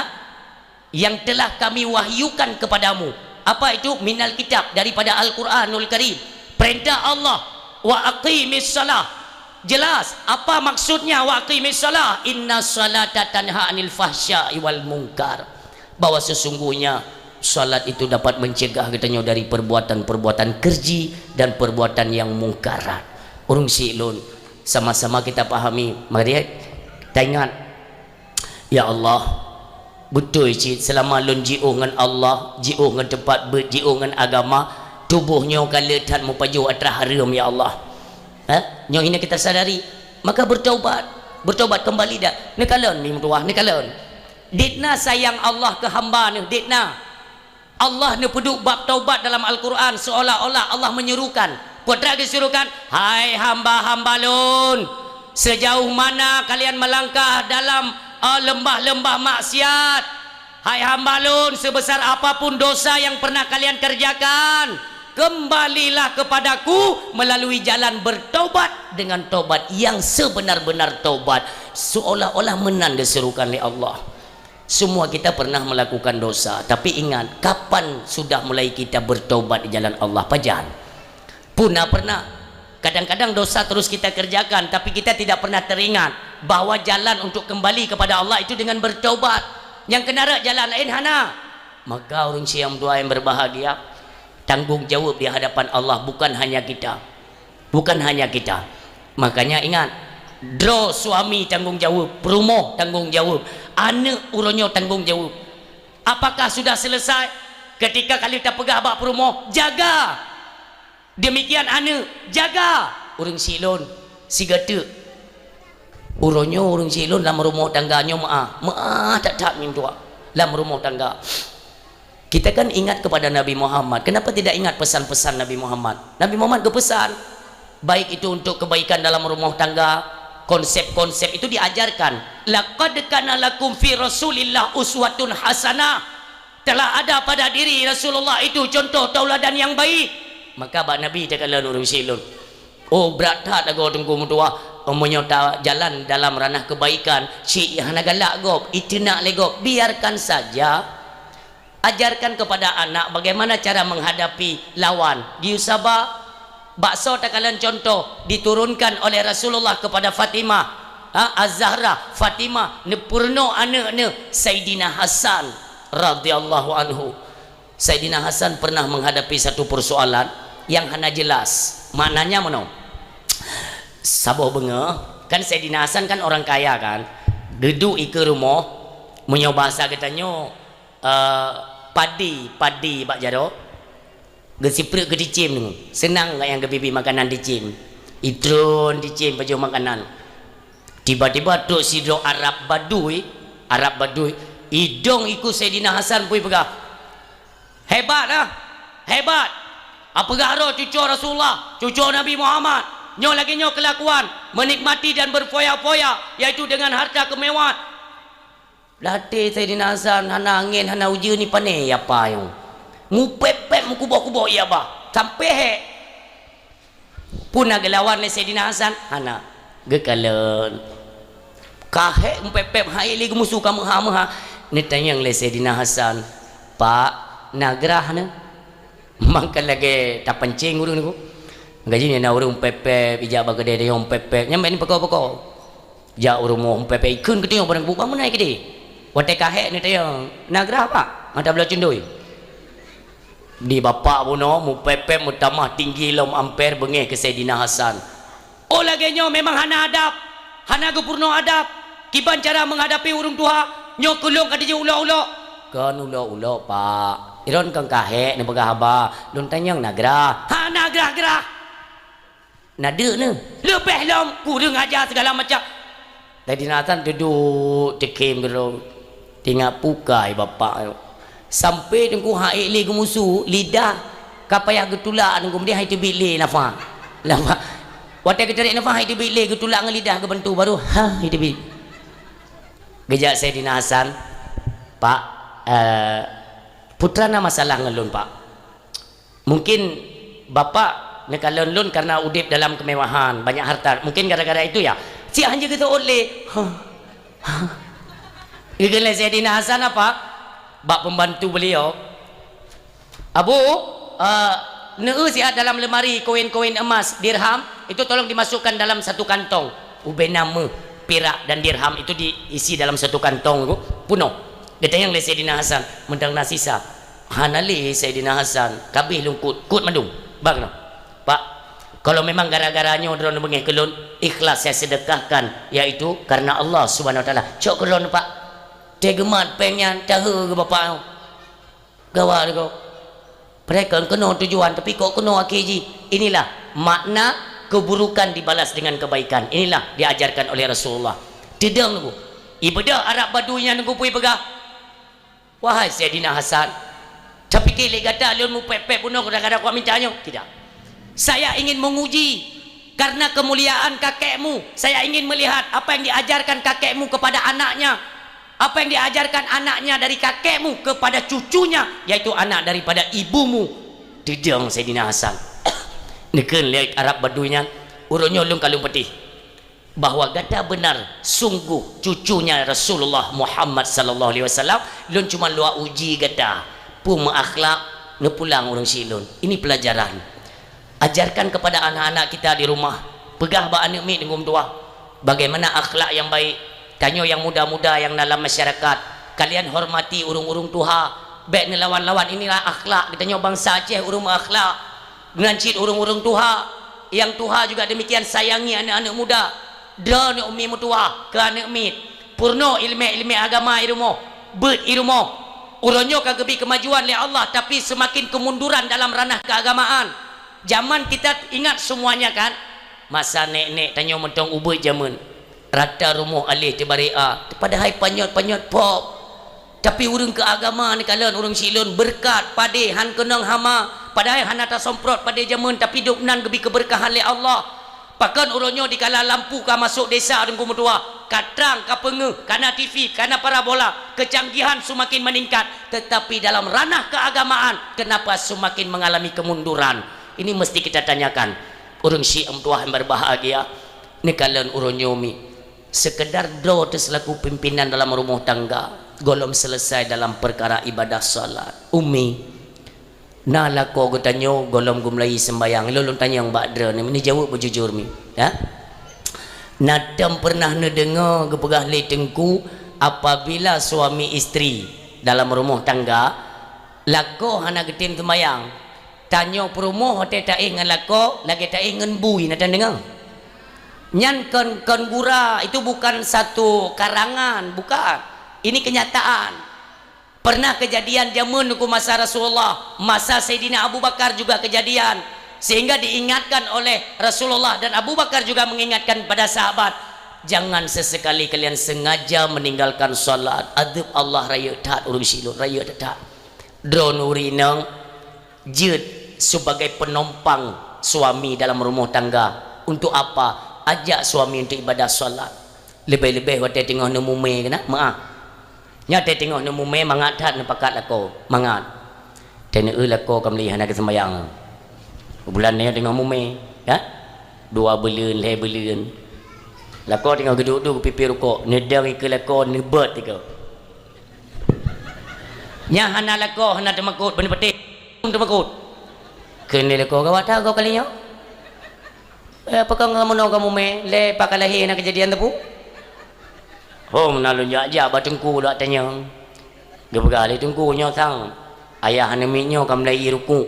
yang telah Kami wahyukan kepadamu. Apa itu? Minal kitab, daripada Al-Quranul Karim. Perintah Allah, "Wa aqimis shalah." Jelas, apa maksudnya, "Wa aqimis shalah"? "Inna shalata tanha 'anil fahsya'i wal munkar." Bahwa sesungguhnya salat itu dapat mencegah geutanyoe dari perbuatan-perbuatan keureuji dan perbuatan yang mungkarat. Ureueng si ilôn, sama-sama kita pahami. Mari, taingat, ya Allah, beutôi cit seulama lôn jiôh ngon Allah, jiôh ngon teumpat beuet, jiôh ngon agama, tuboh nyoe ka le that meupajoh atra hareuem, ya Allah. Eh? Nyoe hina kita sadari, maka bertaubat. Bertaubat kembali dah. Neukalon, mi meutuah, neukalon. Dit na sayang Allah keu hamba Neuh, dit na. Allah neupeuduek bab taubat dalam Al-Quran, seolah-olah Allah meunyerukan. Peue teuma geuserukan, "Hai hamba-hamba Lôn, sejauh mana kalian melangkah dalam, eh, leumbah-leumbah maksiat? Hai hamba Lôn, sebesar apapun dosa yang pernah kalian kerjakan, kembalilah kepada-Ku melalui jalan bertaubat dengan taubat yang sebenar-benar taubat." Seolah-olah meunan geuserukan lé Allah. Semua kita pernah melakukan dosa, tapi ingat, kapan sudah mulai kita bertobat di jalan Allah? Pajan? Puna pernah. Kadang-kadang dosa terus kita kerjakan, tapi kita tidak pernah teringat bahwa jalan untuk kembali kepada Allah itu dengan bertobat. Nyang keuneuk rot jalan laén hana. Maka ureueng si ilôn meutuah nyang berbahagia, tanggung jawab di hadapan Allah bukan hanya kita. Bukan hanya kita. Makanya ingat, droe suami tanggung jawab, peurumoh tanggung jawab, aneuk uroe nyoe tanggung jawab. Apakah sudah selesai? Ketika ka lheueh tapeugah bak peurumoh, jaga. Demikian aneuk, jaga. Ureueng si ilôn, sigoe teuk. Uroe nyoe ureueng si ilôn lam rumoh tangga nyoe meu'ah, meu'ah that-that mi meutuah lam rumoh tangga. Kita kan ingat kepada Nabi Muhammad. Kenapa tidak ingat pesan-pesan Nabi Muhammad? Nabi Muhammad geupesan, baik itu untuk kebaikan dalam rumah tangga, konsep-konsep itu diajarkan. "Laqad kana lakum fi Rasulillah uswatun hasanah." Telah ada pada diri Rasulullah itu contoh tauladan yang baik. Maka bak Nabi takalon ureueng si ilôn. Oh, brat that lagoe Teungku meutuah. Meunyoe tajalan dalam ranah kebaikan, cit hana galak gob, iteunak lé gob, biarkan saja. Ajarkan kepada anak bagaimana cara menghadapi lawan. Geuyue saba, bak soe takalon contoh diturunkan oleh Rasulullah kepada Fatimah, ha, Az-Zahra, Fatimah, neupeurunoe aneuëk neuh Saidina Hasan radhiyallahu anhu. Saidina Hasan pernah menghadapi satu persoalan yang hana jelas. Maknanya meunoe. Saboh beungoh, kan Saidina Hasan kan orang kaya kan. Geuduek ikeue rumoh, meunyoe bahasa geutanyoe, eh, padi, padi bak jaroe. Geusipreuk keu dicém deungoe. Seunang gak nyang geubi-bi makanan dicém. Itron dicém pajoh makanan. Tiba-tiba trok sidroe Arab Badui, Arab Badui, idong ikeue Saidina Hasan pui peugah, "Hebat ah! Hebat! Apeugah droe cucoe Rasulullah, cucoe Nabi Muhammad, nyoe lagée nyoe keulakuan, menikmati dan berfoya-foya, yaitu dengan harta kemewahan." Lam até Saidina Hasan hana angén, hana ujeuen, ni pané ya apa nyoe. Mupép-pép, meukuboh-kuboh, ya bah. Sampai hék. Peue na geulawan lé Saidina Hasan? Hana. Geukalon. Ka hék mupép-pép, han ék lé geumusu, ka meuha-meuha. Neutanyong lé Saidina Hasan, "Pak, na grah na?" Mangka lagée tapancéng ureuëng nyoe. Gaji na ureuëng mupép-pép, ijak bak keudè tanyong mupép-pép. Nyan bèk neupeuko-peuko. Jak u rumoh mupép-pép, ikheun keu tanyong barang buet, "Bang, meunan keudè?" Watée ka hék neutanyong, "Na grah, Pak?" Mata bloe cundoi. Di bapak bunoe mupép-pép meutamah tinggi lom amper beungéh keu Saidina Hasan. Oh lagée nyoe memang hana adab, hana geupeurunoe adab. Kiban cara menghadapi ureuëng tuha, nyoe keu lôn ka jijeuet ulok-ulok. Kon ulok-ulok, Pak. Iron kon ka hék neupeugah haba, lôn tanyong na grah. Hana grah-grah. Na deuk neuh. Leubeh lom kureueng aja segala macam. Saidina Hasan duduek teukhém keudroe. Teuingat peue ka bapak nyoe. Sampai teungku han ék lé geumusu, lidah ka payah geutulak teungku, kemudian han teubiet lé nafah. Nafah. Watée geutarek nafah han teubiet lé, geutulak ngon lidah geubantu baru ha han teubiet. Geujak Saidina Hasan, "Pak, eh, peue teuma na masalah ngon lôn, Pak?" Mungkin bapak neukalon lôn karena udeb dalam kemewahan, banyak harta. Mungkin gara-gara itu ya. Siat han jeuet geuseuôt lé. Ha. Ha. Geukheun lé Saidina Hasan apa? Bak pembantu beliau, "Abu, eh, neueu siat dalam lemari koin-koin emas, dirham, itu tolong dimasukkan dalam satu kantong." Ubena meuh, pirak dan dirham itu diisi dalam satu kantong, punoh. Geutanyong lé Saidina Hasan, "Mantong na sisa?" "Hana lé, Saidina Hasan, ka abéh lôn kôt, kôt mandum." Ba keunoe, "Pak, kalau memang gara-gara nyoe droeneuh beungéh keu lôn, ikhlas saya sedekahkan, yaitu karena Allah Subhanahu Wa Taala." "Cok keu droeneuh, Pak." Teugeumah péng nyan, tahe keu bapak nyoe. Gawat kok. Padahai kon keunoe tujuan, tapi kok keunoe akhé jih. Inilah makna keburukan dibalas dengan kebaikan. Inilah diajarkan oleh Rasulullah. Teudong teungku. Ibeudôh Arab Badui nyan teungku peue peugah. Wahai Saidina Hasan, tapike lé gata lôn mupép-pép bunoe gara-gara kuat minta nyoe? Tidak. Saya ingin menguji karena kemuliaan kakekmu. Saya ingin melihat apa yang diajarkan kakekmu kepada anaknya. Apa yang diajarkan anaknya dari kakekmu kepada cucunya, yaitu anak daripada ibumu. Teudong Saidina Hasan. Neukheun lé Arab Badui nyan, "Uroe nyoe lôn ka lôn peuteh bahwa gata benar sungguh cucunya Rasulullah Muhammad sallallahu alaihi wasallam, lôn cuma lôn uji gata, peue meuakhlak neupulang ureuëng syiek lôn." Ini pelajaran. Ajarkan kepada anak-anak kita di rumah. Peugah bak aneuëk miet deungon tuha, bagaimana akhlak yang baik. Tanyoe nyang muda-muda nyang na lam masyarakat, kalian hormati ureuëng-ureuëng tuha. Bék neulawan-lawan, inilah akhlak geutanyoe bansa Aceh, ureuëng meuakhlak. Meunan cit ureuëng-ureuëng tuha, nyang tuha juga demikian, sayangi aneuëk-aneuëk muda. Droeneuh umi meutuwah keu aneuëk miet. Peurunoe iéleumé-iéleumé agama i rumoh, beuet i rumoh. Uroe nyoe ka geubri keumajuan lé Allah, tapi seumaken kemunduran dalam ranah keuagamaan. Jaman kita ingat semuanya kan? Masa nék-nék tanyoe mantong ubeuet jameun, rata rumoh aléh teubarek a, padahai panyöt-panyöt pop. Tapi ureuëng keu agama neukalon ureuëng syiek lôn beureukat, padé, han keunong hama, padahai hana tasomprot padé jameun, tapi dum nan geubri keubeureukahan lé Allah. Pakon uroe nyoe dikala lampu ka masôk desa Teungku meutuwah, ka trang, ka peungeuh, ka na T V, ka na parabola, kecanggihan seumaken meuningkat, teutapi dalam ranah keuagamaan, keunapa seumaken meungalami kemunduran? Ini meusti kita tanyakan. Ureuëng syiek meutuwah nyang berbahagia, Neukalon uroe nyoe mi, sekedar droe teuh selaku pimpinan dalam rumoh tangga, gohlom selesai dalam peukara ibadah salat. Umi, na lakoe geutanyoe gohlom geumulai seumbahyang, lôn lôn tanyong bak droeneuh, neujaweueb beujujur mi, ya? Na tom peureunah neudeungoe geupeugah lé Teungku, apabila suami istri dalam rumoh tangga, lakoe hana geutem seumbahyang, tanyoe peurumoh watée taéh ngon lakoe lagée taéh ngon bui, na tom deungoe? Nyan kon, kon gura, itu bukan satu karangan, bukan. Ini kenyataan. Pernah kejadian jameun Teungku masa Rasulullah, masa Saidina Abu Bakar juga kejadian. Sehingga diingatkan oleh Rasulullah dan Abu Bakar juga mengingatkan pada sahabat, "Jangan sesekali kalian sengaja meninggalkan salat. Adeueb Allah rayeuk that ureuëng silot, rayeuk that." Droeneuh ureuëng inong jeuet sebagai penumpang suami dalam rumoh tangga. Untuk apa? Ajak suami untuk ibadah salat. Leubeh-leubeh watée teungoh neumumé keunan, meuáh. Nyan watée teungoh neumumé mangat that neupakat lakoe, mangat. Teuneuk lakoe ka meulihana keu seumbahyang. Bulan nyoe teungoh mumé, ya? Dua buleuen, lhée buleuen. Lakoe teungoh geuduek-duek pipi rukok, neudong ikeue lakoe neubeuet ikeue. Nyan hana lakoe, hana teumakot, beuneupatéh teumakot. Keuneuk lakoe gawat that goe kali nyoe. Eh, pakon kamoe nyoe kamoe mé, lé pakon lahé na keujadian teupeu? Hom na lôn jak-jak bak teungku lôn tanyong. Geupeugah lé teungku nyoe sang, ayah aneuk miet nyoe ka mulai ruku'.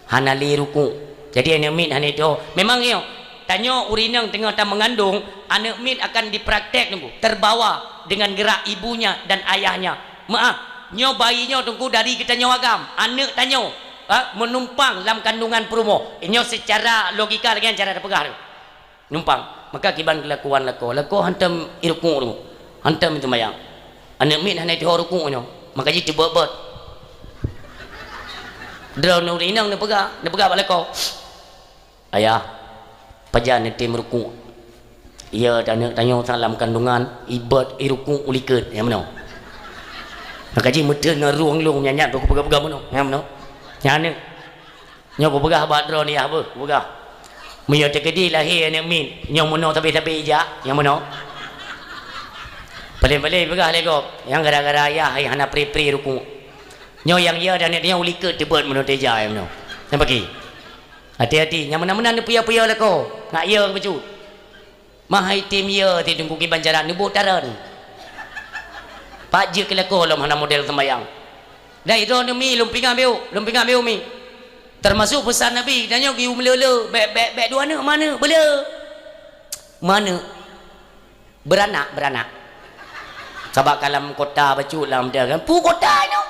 Hana lé ruku'. Jadi aneuk miet hana itoe. Memang nyoe, tanyoe ureuëng inong teungoh tameungandong, aneuk miet akan dipraktek teungku, terbawa dengan gerak ibunya dan ayahnya. Meuáh, nyoe bayi nyoe teungku dari geutanyoe agam, aneuk tanyoe, ha, meunumpang lam kandungan peurumoh. Nyoe seucara logika lagée nyan cara tapeugah tu. Numpang. Maka kiban keulakuan lakoe. Lakoe hantom iruku' tu. Hantom iteumayang. Aneuk miet hana itoe ruku' nyoe. Maka jih teubeuet-beuet. Droeneuh ureuëng inong neupeugah, neupeugah bak lakoe. Ayah, pajan neutem ruku'? Iya, aneuk tanyoe salam kandungan, ibeuet iruku' u likot, nyang meunoe. Maka jih meuteun ngon rueng lôn nyan, nyan, kupeugah-peugah meunoe, nyang meunoe. Nyan aneuk. Nyoe kupeugah bak droeneuh, yah beuh, kupeugah. Meunyoe teukeudi lahé aneuk miet, nyoe meunoe sabe-sabe ijak, nyang meunoe. Paléng-paléng peugah lé gob, nyang gara-gara ayah hana pri-pri ruku'. Nyoe nyang iya dan aneuk nyoe u likot teubeuet meunoe teujak, nyang meunoe. Nyang paki. Hati-hati, nyang meunan-meunan neupeuyah-peuyah lakoe, ngat yö bacut. Meuhai tem yö ti teungku kiban jalan neuboh tareun. Pat jeuet keu lakoe lom hana model seumbahyang. Dai droeneuh mi lôn pingan beu, lôn pingan beu mi. Teumasok peusan Nabi, tanyoe geuyue meuleu-leu, bèk, bèk, bèk dua aneuk, ma aneuk, beuleu. Ma aneuk. Beuranak, beuranak. Sabab ka lam kota bacut lam dia kan. Peue kota nyoe?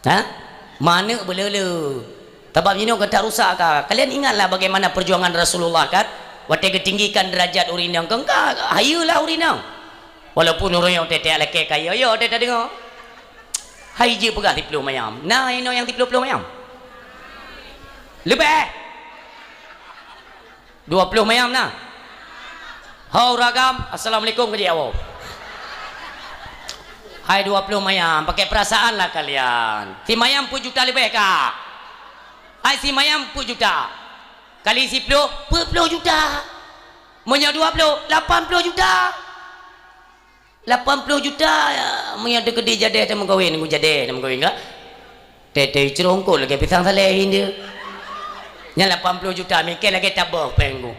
Ha? Ma aneuk beuleu-leu. Sabab jinoe ka tarusak ka. Kalian ingatlah bagaimana perjuangan Rasulullah kan? Watée geutinggikan derajat ureuëng inong, keu engka hayeue lah ureuëng inong. Walaupun ureuëng nyang teutek lakée kayée, yo teudeungoe. Hai jeuet peugah siplôh mayam. Na inoe nyang siplôh-plôh mayam? Leubeh. Dua ploh mayam na? Ho ureueng agam, assalamualaikum keu jih awak. Hai dua ploh mayam, pakai perasaan lah kalian. Si mayam peuet juta leubeh ka? Hai si mayam peuet juta. Kali siplôh, peuet ploh juta. Meunyoe dua ploh, lapan ploh juta. Lapan ploh juta, meunyoe teukeudi jadeh tameukawen, ngon jadeh tameukawen ka? Teuh-teuh icrongkot lagèe pisang saleh indeuh. Nyan lapan ploh juta, mikir lagèe taboh péng ku.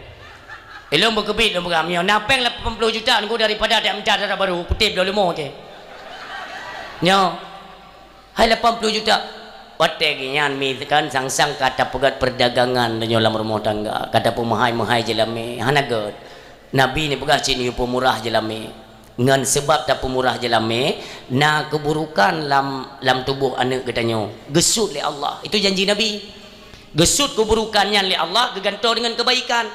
Eh, lôn beukeubiet lôn peugah, meunyoe na péng lapan ploh juta ngon daripada dak mita dara barô, kutem lôn leumo até. Nyoe. Hai lapan ploh juta. Watèe geuh nyan mi kan sang-sang ka tapeugöt perdagangan tanyoe lam rumoh tangga, ka tapeumeuhai-meuhai jeulamé, hana göt. Nabi neupeugah cit neuyue peumurah jeulamé. Ngon seubab tapeumurah jeulamé, na keuburukan lam, lam tuboh aneuk geutanyoe. Geusut lé Allah. Itu janji Nabi. Geusut keuburukan nyan lé Allah, geugantoe deungon keubaikan.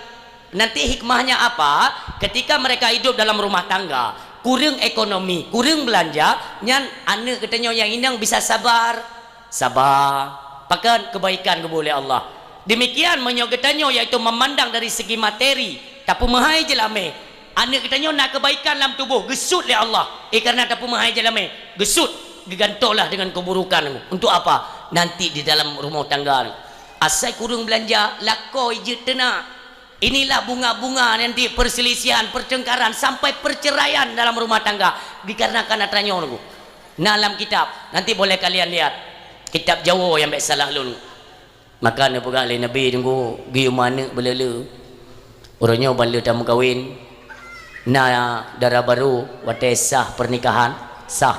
Nanti hikmahnya apa? Ketika mereka hidup dalam rumah tangga, kureueng ekonomi, kureueng beulanja, nyan aneuk geutanyoe nyang inong bisa sabar. Saba. Pakon? Keubaikan geuboh lé Allah. Demikian meunyoe geutanyoe, yaitu memandang dari segi materi, tapeumeuhai jeulamé, aneuk geutanyoe na keubaikan lam tuboh, geusut lé Allah. Eh, karena tapeumeuhai jeulamé, geusut, geugantoe lah deungon keuburukan. Untuk apa? Nanti di dalam rumoh tangga. Asai kureueng beulanja, lakoe jeuet teunak. Inilah bunga-bunga nanti perselisihan, pertengkaran, sampai perceraian dalam rumah tangga dikarenakan atra nyoe, Teungku. Na lam kitab, nanti boleh kalian lihat. Kitab Jawoe nyang bèk salah lôn. Maka neupeugah lé Nabi, Teungku, geuyue ma aneuk beuleu-leu. Uroe nyoe ban le tameukawen, na dara barô watèe sah pernikahan, sah.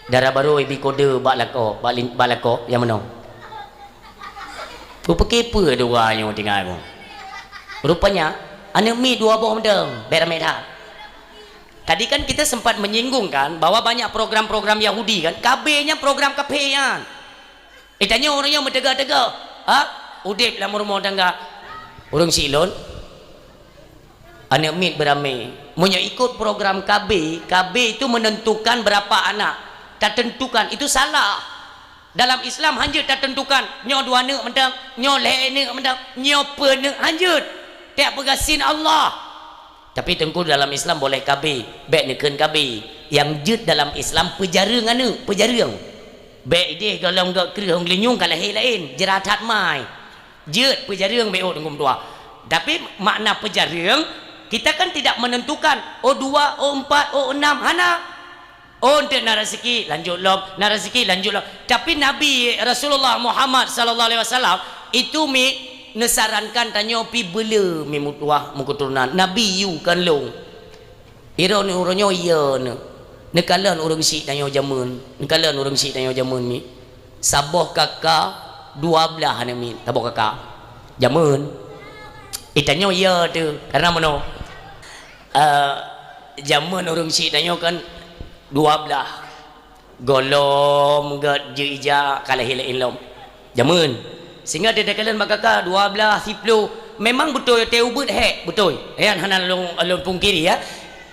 Dara barô ibi kode bak lakoe, bak lin-, bak lakoe nyang meunoe. Kupeue-peue dua nyoe tinggai boh. Rupanya, aneuk miet dua boh mantong, bèk ramè that. Tadi kan kita sempat menyinggung kan, bahwa banyak program-program Yahudi kan, K B nyan program kafé nyan. Eh, tanyoe ureueng nyoe meuteugah-teugah, ha? Udép lam rumoh tangga. Ureueng syiek lôn, aneuk miet beuramé. Meunyoe ikot program K B, K B itu menentukan berapa anak. Tatentukan, itu salah. Dalam Islam hanjeuet tatentukan, nyoe dua aneuk mantong, nyoe lhèe aneuk mantong, nyoe peuet aneuk, hanjeuet. Tiep peugah sin Allah. Tapi Teungku, dalam Islam boleh K B, bèk neukheun K B. Nyang jeuet dalam Islam peujareueng aneuk, peujareueng. Bèk idéh gohlom gèt kreueh ôn geulinyueng ka lahé laén, jrat that mai. Jeuet peujareueng bèk ôt Teungku meutuah. Tapi makna peujareueng, kita kan tidak menentukan, oh dua, oh empat, oh enam, hana. Oh, eunteuk na raseuki, lanjut lom, na raseuki, lanjut lom. Tapi Nabi Rasulullah Muhammad sallallahu alaihi wasallam itu mi neusarankan tanyoe pi beuleu mi meutuah meuketurunan. Nabi yue kan lôn. Droeneuh uroe nyoe, iya, neuh. Neukalon ureueng syiek tanyoe jameun. Neukalon ureueng syiek tanyoe jameun mi. Saboh kaka, dua blaih aneuk miet. Saboh kaka. Jameun. Eh, tanyoe iya teuh. Karena meunoe. Eh, jameun ureueng syiek tanyoe kan dua blaih. Gohlom gèt jeuet ija ka lahé laén lom. Jameun. Sehingga takalon bak kaka dua blaih, siploh. Memang beutôi watèe ubeuet hék, beutôi. Nyan hana lôn, lôn pungkiri, ya.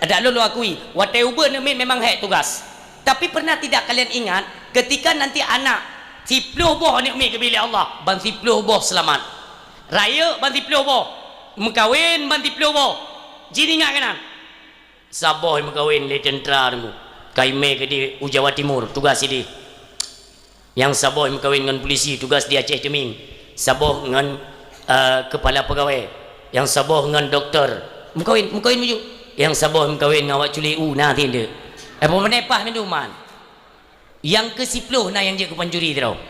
Adak lôn, lôn akui, watèe ubeuet aneuk miet memang hék tugas. Tapi pernah tidak kalian ingat, ketika nanti anak siploh boh aneuk miet geubri lé Allah, ban siploh boh seulamat. Rayeuk ban siploh boh, meukawen ban siploh boh. Jih ingat keunan. Saboh meukawen lé teuntra Teungku. Ka imè keudéh u Jawa Timur, tugas sidéh. Nyang saboh meukawen ngon pulisi, tugas di Aceh Teumieng. Saboh ngon, eh, keupala peugawèe. Nyang saboh ngon doktor. Meukawen, meukawen maju. Nyang saboh meukawen ngon awak culi u, na tindeuek. Eh, peue meunan paih mandum man. Nyang keusiploh na nyang jeuet keu pancuri sidroe.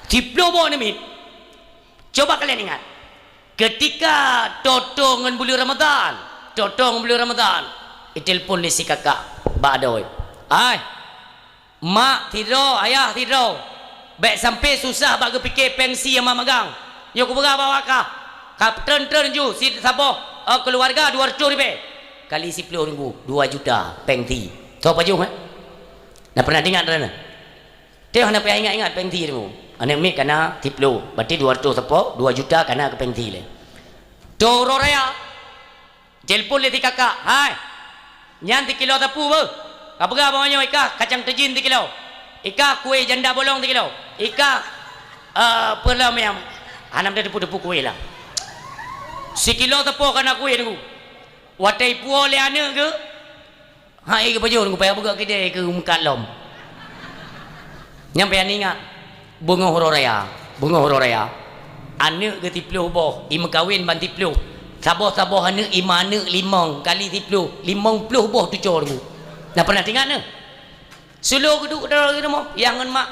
Siploh boh aneuk miet. Coba kalian ingat. Ketika toe-toe ngon buleuen Ramadhan, toe-toe ngon buleuen Ramadhan, itelepon lé si kakak bak adoe. "Hai, mak sidroe, ayah sidroe, bèk sampé susah bak geupike péng sie nyang mak magang. Nyoe kupeugah bak awak kah, ka treun-treun ju si saboh, eh, keuluwarga dua reutôh ribèe. Kali siploh Teungku, dua juta péng sie. Soe pajoh, eh? Na pernah teuingat droeneuh?" Teuh hana payah ingat-ingat péng sie Teungku. Aneuk miet kana siploh, berarti dua reutôh sapo, dua juta kana keu péng sie lé. Toe uroe raya, telepon lé si kakak, "Hai, nyan sikilo sapeue beuh. Ka peugah bak nyoe, ikah kacang teujin sikilo. Ikah kué janda bolong sikilo. Ikah, eh, peue lom nyang hana meuteupeu-teupeu kué lah. Sikilo sapo kana kué Teungku." Watèe ipuwoe lé aneuk geuh, hai geupajoh Teungku, payah beugöt keudè keu meukat lom. Nyan payah ingat, beungoh uroe raya, beungoh uroe raya. Aneuk geuh siploh boh, imeukawen ban siploh. Saboh-saboh aneuk, ima aneuk, limong kali siploh, limong ploh boh tuco Teungku. Na pernah teuingat neuh? Sulo geuduek droe rumoh, yah ngon mak.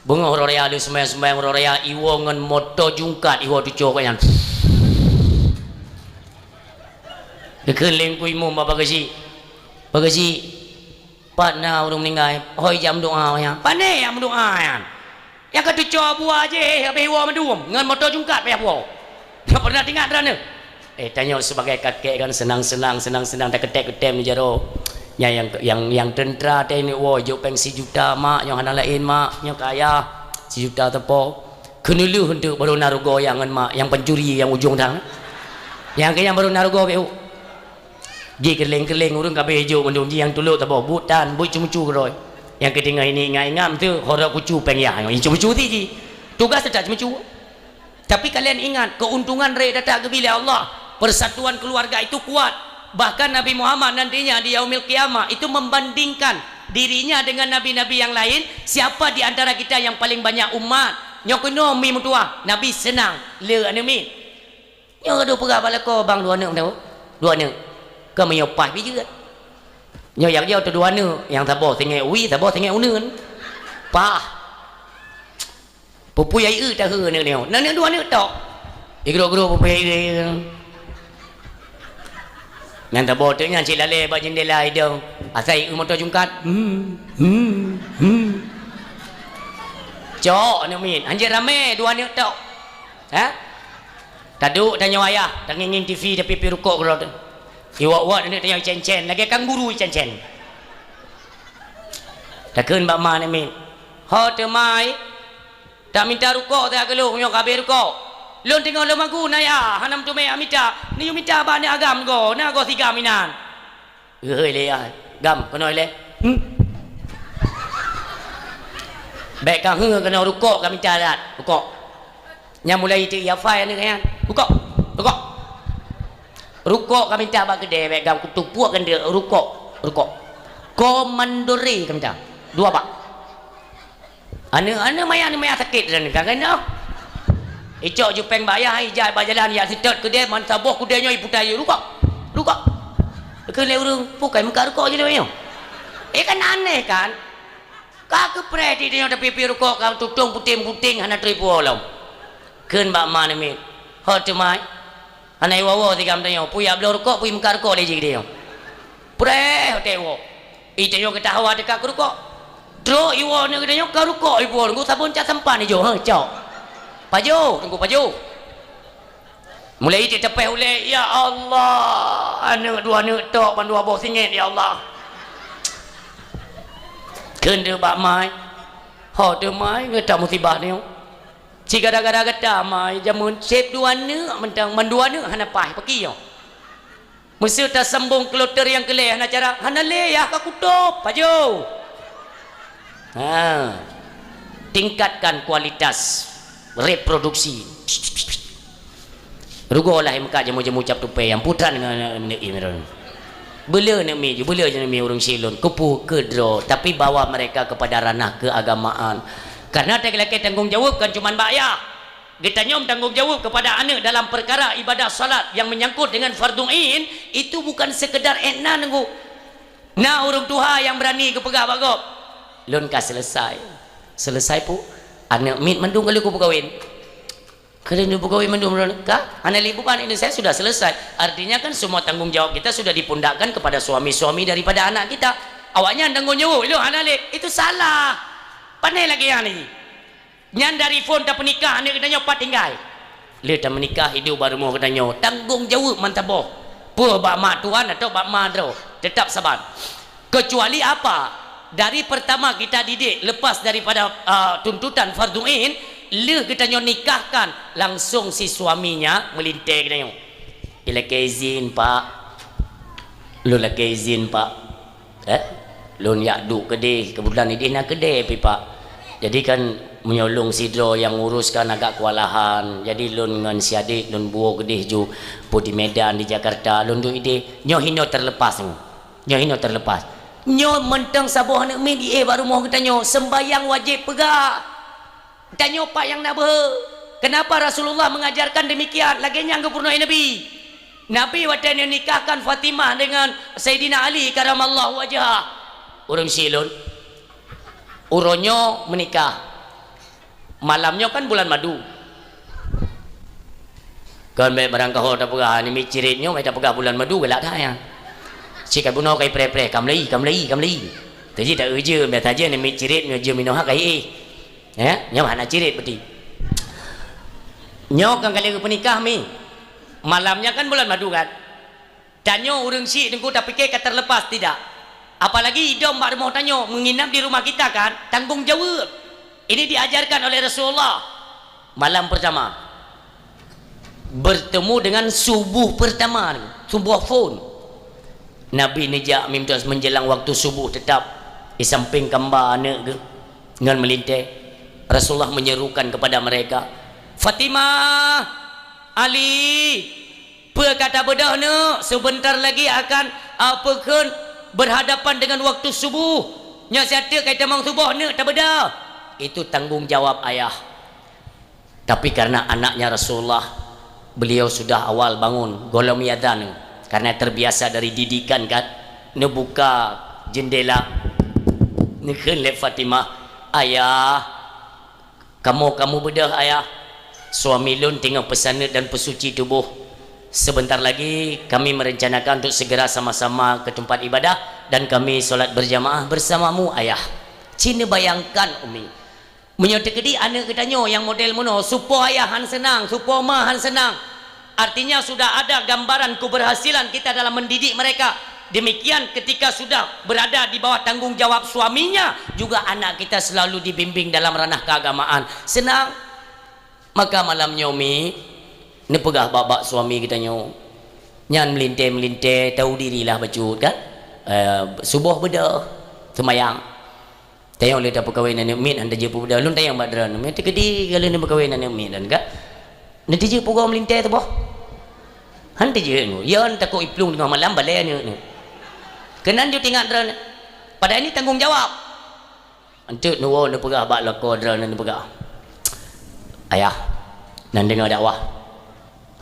Beungoh uroe raya, lheueh seumayang-seumayang uroe raya, iwoe ngon moto jungkat, iwoe tuco keu nyan. Geukheun lé Teungku Imum bak Pak Geuchik, "Pak Geuchik, pat na ureueng meuninggai, hôi jak meudoa nyan." "Pane jak meudoa nyan? Nyang ka tuco buah jih, habéh iwoe mandum, ngon moto jungkat payah puwoe." Na pernah teuingat droeneuh? Eh, tanyoe sibagai kakek kan seunang-seunang, seunang-seunang, takeutém-keutém di jaroe. Nyang, nyang, nyang, nyang teuntra teuh neuk woe, jok péng sijuta, "Mak, nyoe hana laén, Mak, nyoe keu ayah, sijuta sapo." Keuneulheueh eunteuk baru na rugoe ayah ngon mak, nyang pancuri nyang ujong dang. Nyang keu nyan baru na rugoe beu. Jih keuleng-keuleng ureueng ka beu jok mandum, jih nyang tulok saboh, buet tan, buet ceumeucue keudroe. Nyang keuteungoh ini ingat-ingat teuh, horok kucu péng yah, nyoe ceumeucue ti jih. Tugas teutap ceumeucue. Tapi kalian ingat, keuntungan rayeuk that-that geubri lé Allah. Persatuan keluarga itu kuat. Bahkan Nabi Muhammad nantinya di Yaumil Qiyamah itu membandingkan dirinya dengan nabi-nabi yang lain, siapa di antara kita yang paling banyak umat? Nyoe keunoe mi meutuah, Nabi seunang le aneuk miet. Nyoe ka dua peugah bak lakoe bang dua aneuk meunan. Dua aneuk. Ka meunyoe paih pih jeuet. Nyoe nyang jauh tu dua aneuk, nyang saboh singét wie, saboh singét uneuen. Paih. Peupuih ai eu tahe aneuk nyoe. Nan aneuk dua aneuk tok. Igrok-grok peupuih ai eu. Nyang saboh teuk nyan cit lalée bak jeundela idong. Asai eu moto jungkat. Hmm, hmm, hmm. Cok aneuk miet, hanjeuet ramé dua aneuk tok. Ha? Taduek tanyoe ayah, tangieng-ngieng T V, tapi pih rukok keudroe teuh. Iwak-wak aneuk tanyoe icén-cén, lagée kanguru icén-cén. Takheun bak ma aneuk miet, "Ho teuh mai, tak mita rukok teuh keu lôn, nyoe ka habéh rukok. Lôn teungoh lôn magun ayah, hana meuteumé mita, neuyue mita bak aneuk agam goe, na goe sigam inan." Geuhôi lé ai, "Gam, keunoe lé." Hmm. Bék ka heu keunoe rukok ka mita that, rukok. Nyang mulai teuk ia fai aneuk nyan. Rukok, rukok. Rukok ka mita bak keudè, bék gam kutupuak keuneuk rukok, rukok. Komandore ka mita. Dua bak. Aneuk-aneuk maya, aneuk maya sakét dan kan keunoe. Icok jupeng bak ayah, ijak bak jalan, ijak seutôt keudè, man saboh keudè nyoe iputa yue, "Rukok! Rukok!" Kheun lé ureueng, "Pue kai meukat rukok jih lé nyoe?" Eh, kan aneh kan? Ka keupreh di nyoe tapi pih rukok ka tutong puténg-puténg hana trép woe lom. Kheun bak ma aneuk miet, "Ho teuh mai." Hana iwoe-woe sigam tanyoe, pue jak bloe rukok, pue meukat rukok lé jih geutanyoe. Preh watèe iwoe. Itanyoe geutah hawa teuka keu rukok. Trok iwoe aneuk geutanyoe ka rukok iwoe, ngon sabon cap sampan ijo, ha, cok. Pajoh, teungku pajoh. Mulai iték teupeh ulèe, "Ya Allah, aneuk dua aneuk tok ban dua boh singét, ya Allah." Kheun teuk bak ma, "Ho teuh ma, ngeutah musibah nyoe." Cit gara-gara gata ma, jameun sép dua aneuk mantong, ban dua aneuk hana paih, pakri nyoe. Meuseu tasambong kloter nyang keu lhèe hana cara, hana lé yah ka kutôb, pajoh. Ha. Tingkatkan kualitas reproduksi. Rugoe lah meukat jameun-jameun cap tupée nyang putran ngon aneuk miet. Beuleu aneuk miet ju, beuleu aneuk miet ureueng syik lôn, keupeue, keu droe, tapi bawa mereka kepada ranah keagamaan. Karena lakée tanggong jaweueb kan cuman bak yah. Geutanyoe tanggong jaweueb kepada aneuk dalam perkara ibadah salat yang menyangkut dengan fardhu ain, itu bukan sekedar ék na neunggu. Na ureueng tuha nyang beurani geupeugah bak gob, "Lôn ka selesai." "Selesai, Pu?" "Aneuk miet mandum ka lheueh kupeukawen." "Ka lheueh neupeukawen mandum lôn?" "Ka, hana lé beban ini, saya sudah selesai." Artinya kan semua tanggung jawab kita sudah dipundakkan kepada suami-suami daripada anak kita. Awaknyan tanggung jaweueb, "Lôn hana lé." Itu salah. Pane lagée nyan lagée. Nyan dari phon tapeunikah aneuk geutanyoe pat tinggai. Lheueh tameunikah hidup bak rumoh geutanyoe, tanggong jaweueb mantong boh. Peue bak mak tuan atawa bak ma droe, tetap saban. Kecuali apa? Dari pertama kita didik lepas daripada, ah, tuntutan fardhu ain, lheueh geutanyoe nikahkan, langsung si suaminya meulintée geutanyoe. "Ilakée izin, Pak." "Lôn lakée izin, Pak." Eh? "Lôn jak duek keudeh, keubeutulan ideh na keudè pih, Pak. Jadi kan meunyoe lôn sidroe nyang ngurus kan agak keuwalahan. Jadi lôn ngon si adék lôn buwoe keudeh ju, peue di Medan, di Jakarta, lôn duek ideh. Nyoe hinoe terlepas nyoe. Nyoe hinoe terlepas." Nyoe mantong saboh aneuk miet jiéh bak rumoh geutanyoe, seumbahyang wajéb peugah. Tanyoe pat nyang na beuhe. Kenapa Rasulullah mengajarkan demikian? Lagée nyan geupeurunoe Nabi. Nabi watée neunikahkan Fatimah dengan Saidina Ali karamallahu wajhah. Ureueng syik lôn, uroe nyoe meunikah. Malam nyoe kan bulan madu. Kon bék barangkaho tapeugah, "Nyoe miet cirit nyoe," bék tapeugah bulan madu galak that nyan. Cit ka bunoe ka ipreh-preh, "Ka meulai, ka meulai, ka meulai." Teujih ta-eu jeuem, biasa jeuem nyoe miet cirit nyoe jeuem inoe ha ka iéh. Ya, nyoe hana cirit berarti. Nyoe kan kali geupeunikah mi. Malam nyan kan bulan madu kan? Tanyoe ureueng syik teungku tapike ka terlepas, tidak. Apalagi idong bak rumoh tanyoe, menginap di rumah kita kan, tanggung jaweueb. Ini diajarkan oleh Rasulullah. Malam pertama, bertemu dengan subuh pertama, subuh phon. Nabi neujak mimita menjelang waktu subuh tetap di samping kamba aneuk geuh ngon meulintée. Rasulullah menyerukan kepada mereka, "Fatimah, Ali, peue ka tabeudôh neuk? Sebentar lagi akan, a, peue kheun, berhadapan dengan waktu subuh. Nyoe siat teuk ka itamong suboh neuk tabeudôh." Itu tanggung jawab ayah. Tapi karena anaknya Rasulullah, Beliau sudah awal bangun, gohlom iazan, karena terbiasa dari didikan kan. Neubuka jendela, neukheun lé Fatimah, "Ayah, kamoe ka mubeudôh, Ayah. Suami lôn teungoh peusaneut dan peusuci tuboh. Sebentar lagi kami merencanakan untuk segera sama-sama ke tempat ibadah dan kami sholat berjamaah bersamamu, Ayah." Ci neubayangkan, Umi. Meunyoe teukeudi aneuëk geutanyoe nyang model meunoe, supo ayah han seunang, supo ma han seunang. Artinya sudah ada gambaran keberhasilan kita dalam mendidik mereka. Demikian ketika sudah berada di bawah tanggung jawab suaminya, juga anak kita selalu dibimbing dalam ranah keagamaan. Seunang. Maka malam nyoe Mi neupeugah bak-bak suami geutanyoe. Nyan meulintée-meulintée, tahu dirilah bacut kan. Eh, suboh beudôh, seumayang. Tayong lé tapeukawen aneuëk miet, han tajeuet peubeudôh. Lôn tayong bak droeneuh, meunyoe teukeudi ka lheueh neupeukawen aneuëk miet droeneuh ka, neutijeuet pugoe meulintée tuboh? Han tijeuet nyoe. Yon takot iplueng teungoh malam balée aneuëk nyoe. Keunan jeuet ingat droeneuh. Padahai nyoe tanggong jawab. Enteuk neuwoe neupeugah bak lakoe droeneuh neupeugah, "Ayah, nan deungoe dakwah."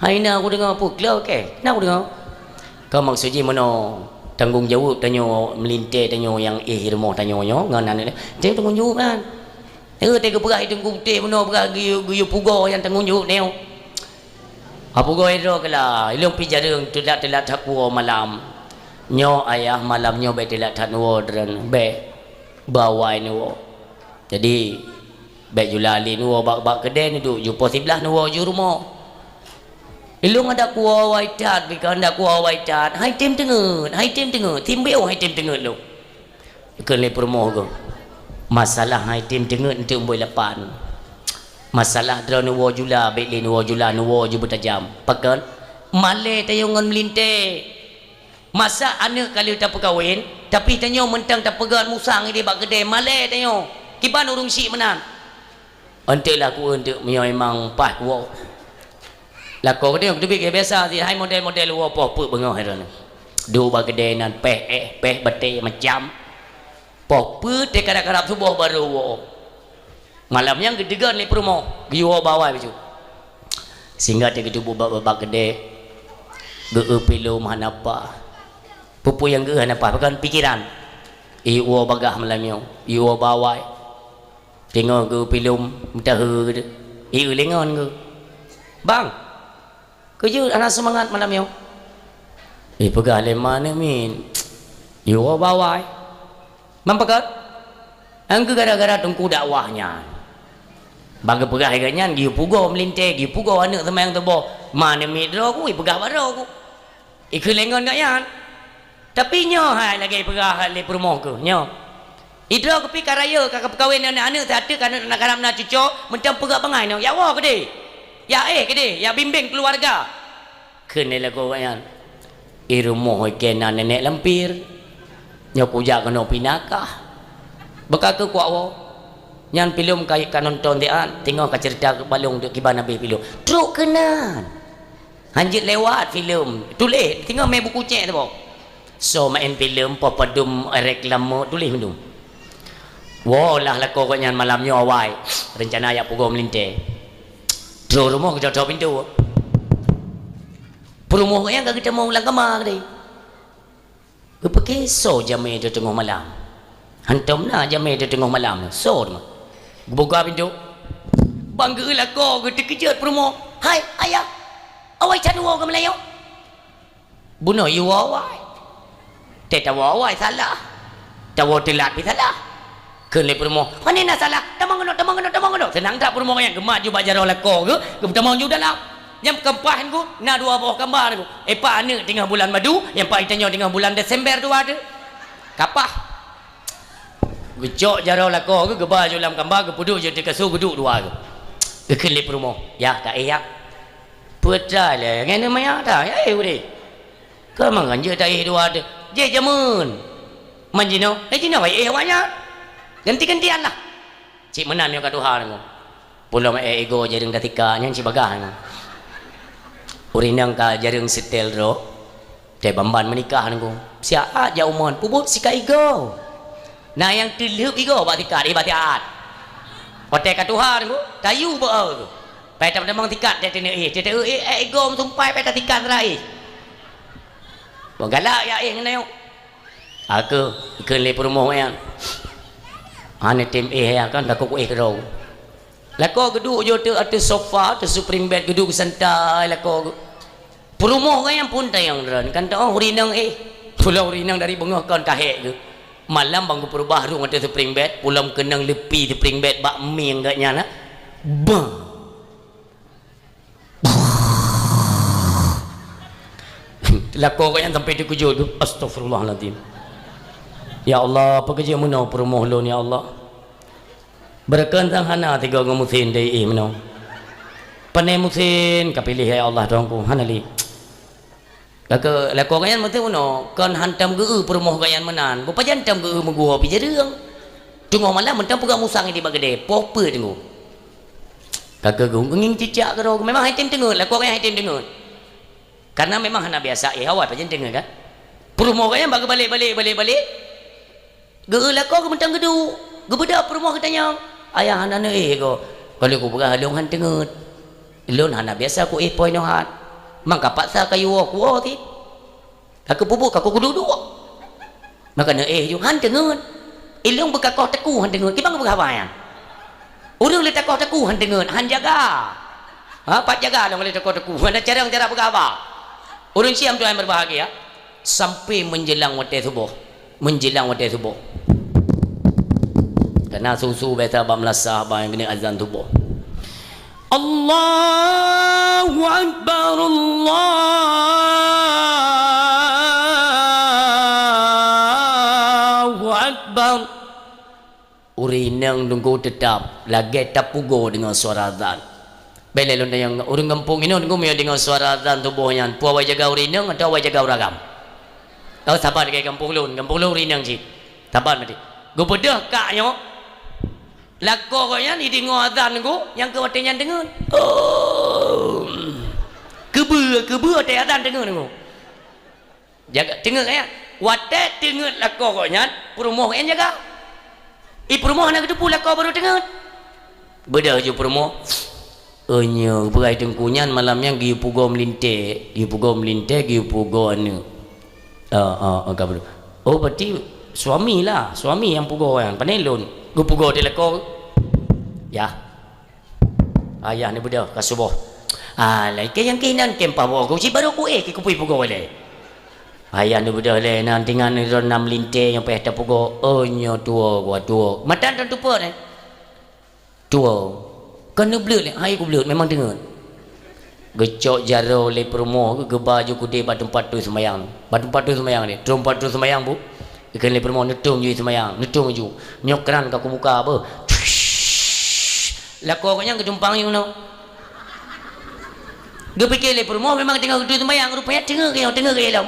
"Hai na kudeungoe, peue klo kée? Na kudeungoe." "Ka maksud jih meunoe, tanggong jaweueb tanyoe meulintée tanyoe nyang éh rumoh tanyoe nyoe ngon aneuëk nyoe. Tanggong jaweueb nyan. Nyoe teuh geupeugah i Teungku Putéh meunoe peugah geuyue, geuyue pugoe nyang tanggong jaweueb nyoe." "Apugoe droe keulah, ilong pi jareueng teulat-teulat that puwoe malam. Nyoe ayah malam nyoe bék teulat that neuwoe droeneuh, bék. Bawai neuwoe." Jadi, bék jula lé neuwoe bak, bak keudée neuduek ju poh siblaih neuwoe ju rumoh. Ilong adak kuwoe awai that, bika adak kuwoe awai that. Hai tem teungeut, hai tem teungeut, timbéo hai tem teungeut lom. Kheun lé peurumoh geuh. Masalah hai tem teungeut enteuk mbôi lapan. Masalah droe neuwoe jula, bék lé neuwoe jula, neuwoe ju beutajam. Pakon? Malée tayong ngon meulintée. Masa aneuëk ka lheueh tapeukawen, tapi tanyoe meuntang tapeugét musang idéh bak keudée, malée tanyoe. Kiban ureuëng syiek meunan. Enteuk lah ku enteuk meunyoe memang paih kuwoe. Lakoe keudeh keuteubiet keu biasa, hai model-model woe poh peuet beungoh hai droeneuh. Duek bak keudée nan péh éh, péh batée macam. Poh peuet teukarab-karab suboh barô woe. Malam nyan geuteugon lé peurumoh, geuyue woe bawai bacut. Sehingga teugeuteubu bak, bak, bak keudée, geu-eu pilom hana paih. Peue-peue nyang geu-eu hana paih, pakon pikeran. Iyue woe bagah malam nyoe, iyue woe bawai. Teungoh geu-eu pilom, meuteue geuh. Iyue lé ngon geuh. "Bang, keu jeuet hana seumangat malam nyoe?" Ipeugah lé ma aneuëk miet, "Iyue woe bawai." "Ban pakon?" "Nyan keuh gara-gara teungku dakwah nyan. Ban geupeugah lagée nyan, geuyue pugoe meulintée, geuyue pugoe aneuëk seumayang suboh. Ma aneuëk miet droe ku, ipeugah bak droe ku. Ikheun lé ngon gobnyan. Tapi nyoe hai lagée ipeugah lé peurumoh keuh, nyoe. Idroe keuh pi ka rayeuk, ka, ka peukawen aneuëk-aneuëk, siat teuk ka aneuëk na karab na cucoe, meuntang peugah bangai nyoe, yak woe keudeh. Yak éh keudeh, yak bimbeng keuluwarga." Kheun lé lakoe gobnyan, "I rumoh ikée na nenek lampir. Nyoe kujak keunoe pi nakah. Beuka keu kuak woe." Nyan pilom ka, ka nonton siat, teungoh ka ceurita keu balong deuek kiban habéh pilom. Trok keunan. Han jeuet lewat filem. Tuléh, teungoh mé buku cek saboh. Soe maén filem, poh padum reklame, tuléh mandum. Woe lah lakoe gobnyan malam nyoe awai. Reuncana jak pugoe meulintée. Trok rumoh geutoe-toe pintoe. Peurumoh gobnyan ka geutamong lam kama keudeh. Geupike soe jamé di teungoh malam. Hantom na jamé di teungoh malam, soe teuma. Geubuka pintoe. Ban geu-eu lakoe geuh teukeujot peurumoh. "Hai, ayah! Awai can woe keu meulayeue." "Bunoe yue woe awai. Teuh tawoe awai salah. Tawoe teulat pi salah." Kheun lé peurumoh, "Pane na salah? Tamong keunoe, tamong keunoe, tamong keunoe." Seunang that peurumoh nyan geumat ju bak jaroe lakoe geuh, geutamong ju dalam. Nyan keumpah ngon ku, na dua boh kamba ngon ku. Epa aneuëk teungoh bulan madu, nyang pai tanyoe teungoh bulan Desember dua tu. Kapah. Geucok jaroe lakoe geuh, geuba ju lam kamba, geupeuduek ju teukasu, geuduek dua geuh. Geukheun lé peurumoh, "Yah, ka éh yah." "Peue teuma lé, ngon maya ta, ya éh udeh." "Keu mangat jeuet ta éh dua teuh, jih jameun." "Man jinoe, eh jinoe éh awaknyan. Ganti-gantian lah." Cit meunan nyoe ka tuha nyoe. Pulo meu'èk igoe jareueng tatika nyan cit bagah nyoe. Ureueng inong ka jareueng seutèl droe, teuh ban-ban meunikah nyoe. Siat jak umon, peubuet sikat igoe. Na nyang teulheueb igoe bak sikat, eh, bak siat. Watèe ka tuha nyoe, tayue beu-e. Ai tamong-tamong tikat teuh teuneuk éh, teuh teuh éh, éh gom sumpai pai tatikat sira éh. Boh galak ya éh ngon ayok. Aku keu lé peurumoh nyan. Hana tem éh ya kan, takot éh keudroe. Lakoe geuduek jo teuh ateueh sofa, ateueh spring bed geuduek santai lakoe geu-, Peurumoh gobnyan phon tanyong droen, kan teuh ureueng inong éh. Pulo ureueng inong dari beungoh kon ka hék geuh. Malam ban geupeurubah rhueng ateueh spring bed, pulo keunong leupi spring bed bak mieng gobnyan na. Bah. Lakoe gobnyan sampai teukeujot geuh. Astagfirullahalazim. Ya Allah, peue keuh jeuet meunoe peurumoh lôn ya Allah. Beureukan sang hana tiga ngon musen dai éh meunoe. Pane musen ka piléh ya Allah Tuhanku, hana lé. Kaka lakoe gobnyan meuteumeunoe, kon hantom geu-eu peurumoh gobnyan meunan, beupajan tom geu-eu meuguoh pi jareueng. Teungoh malam mantong peugah musang di bak keudè, poh peue teungku. Kaka geu ngieng cicak keudroe, memang hai tem teungeut, lakoe gobnyan hai tem teungeut. Karena memang hana biasa éh awai pajan teungeut kan. Peurumoh gobnyan bak geubalek-balek, balek-balek. Geu-eu lakoe geuh mantong geuduek, geubeudôh peurumoh geutanyong, "Ayah hana neuéh goe?" Ka lheueh kupeugah, "Lôn han teungeut. Lôn hana biasa kuéh po inoe hat. Mangka paksa kayue woe kuwoe cit. Ka keupeubeuet ka kuduek-duek. Maka neuéh ju han teungeut. Ilôn beukakoh teukue han teungeut." Kiban geupeugah haba nyan. Ureueng le takoh teukue han teungeut, han jaga. Ha, pat jaga lôn le takoh teukue. Hana carông cara peugah haba. Ureueng siam tuan berbahagia. Sampai menjelang watèe suboh. Menjelang watèe suboh. Kana susu biasa bak meulasah bak nyang keuneuk azan suboh. Allahu Akbar, Allahu Akbar. Ureueng inong teungku teutap lagèe tapeugoe deungon suara azan. Bèk lé lôn tanyong, ureueng gampông inong teungku meunyoe deungon suara azan suboh nyan, peue awai jaga ureueng inong atawa awai jaga ureueng agam? Oh, saban lagèe gampông lôn, gampông lôn ureueng inong cit. Saban maté. Geubeudôh kak nyoe, lakoe gobnyan ideungoe azan teungku, nyang keu watèe nyan deungon. Oh. Keubeue, keubeue watèe azan deungon teungku. Jaga, teungeut ya. Watèe teungeut lakoe gobnyan, peurumoh gobnyan jaga. I peurumoh hana geuteupeue lakoe barô teungeut. Beudôh ju peurumoh. Oh, nyoe, peugah teungku nyan malam nyan geuyue peugoe meulintèe, geuyue peugoe meulintèe, geuyue peugoe aneuk. Ah, ah, ah, ka beudôh. Oh, berarti suami lah, suami nyang peugoe nyan. Pane lôn, geupeugoe di lakoe. Yah. Ayah neubeudôh ka suboh. Ah, lakèe nyang keuh inan keu paboh ku, cit barô kuéh keu kupui peugoe lé. Ayah neubeudôh lé, nan tingan droeneuh na meulintèe nyang payah tapeugoe. Oh, nyoe tuwoe, gua tuwoe. Mata droeneuh teupeue nyan? Tuwoe. Kon neubleuet lé, hai kubleuet, memang deungon. Geucok jaroe lé peurumoh, geuba ju keudéh bak teumpat teuh seumayang. Bak teumpat teuh seumayang deh. Teumpat teuh seumayang, Bu. Geukheun lé peurumoh, "Neutueng ju seumayang, neutueng ju." Nyoe kran ka kubuka beuh. Lakoe gobnyan geutumpang ju nyoe. Geupike lé peurumoh memang teungoh geutui seumayang, rupanya teungeut keu nyoe, teungeut keu ilong.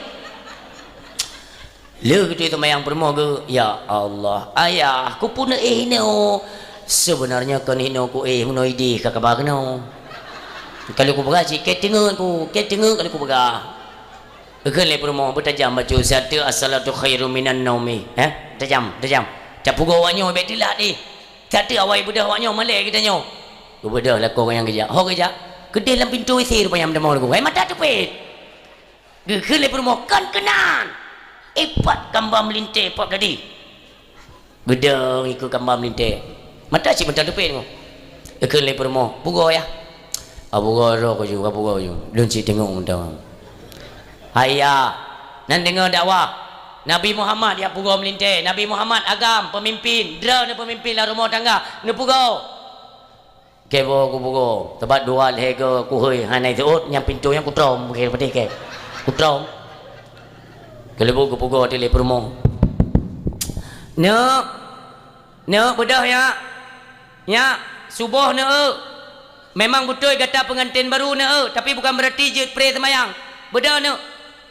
Lheueh geutui seumayang peurumoh geuh, "Ya Allah, Ayah, keupeue neuéh inoe? Seubeunarnya kon inoe kuéh, meunoe idéh ka kaba keunoe." Ka lheueh kupeugah cit, "Keu teungeut ku, keu teungeut," ka lheueh kupeugah. Geukheun lé peurumoh, beutajam bacut, siat teuk as-salatu khairum minan naumi. Eh? Tajam, tajam. Tapeugoe awak nyoe bèk teulat deh. Siat teuk awai beudôh awak nyoe malèe geutanyoe. Geubeudôh lakoe nyang geujak. Ho geujak. Keudéh lam pintoe W C rupanya meutamong lakoe. Hai mata teupet. Geukheun lé peurumoh, "Kon keunan. Ipat kamba meulintèe pap tadi." Geudong ikôt kamba meulintèe. Mata cit mata teupet nyoe. Geukheun lé peurumoh, "Pugoe yah." "Ah, pugoe droe ku ju, ka pugoe ju. Lôn cit teungoh mantong." "Hai ya, nan deungoe dakwah. Nabi Muhammad jak pugoe meulintèe. Nabi Muhammad agam, peumimpin. Droeneuh peumimpin lam rumoh tangga. Neupugoe." Keu boh kupugoe, sabab dua lhèe goe kuhôi hana jiseuôt, nyang pintoe nyan kutrom, bukée peudeh kèe. Kutrom. Keuleubuk geupugoe teuk lé peurumoh. Neuk, neuk beudôh nyak. Nyak, suboh neuk. Memang beutôi gata peunganten baru neuk, tapi bukan beurati jeuet pré seumayang. Beudôh neuk.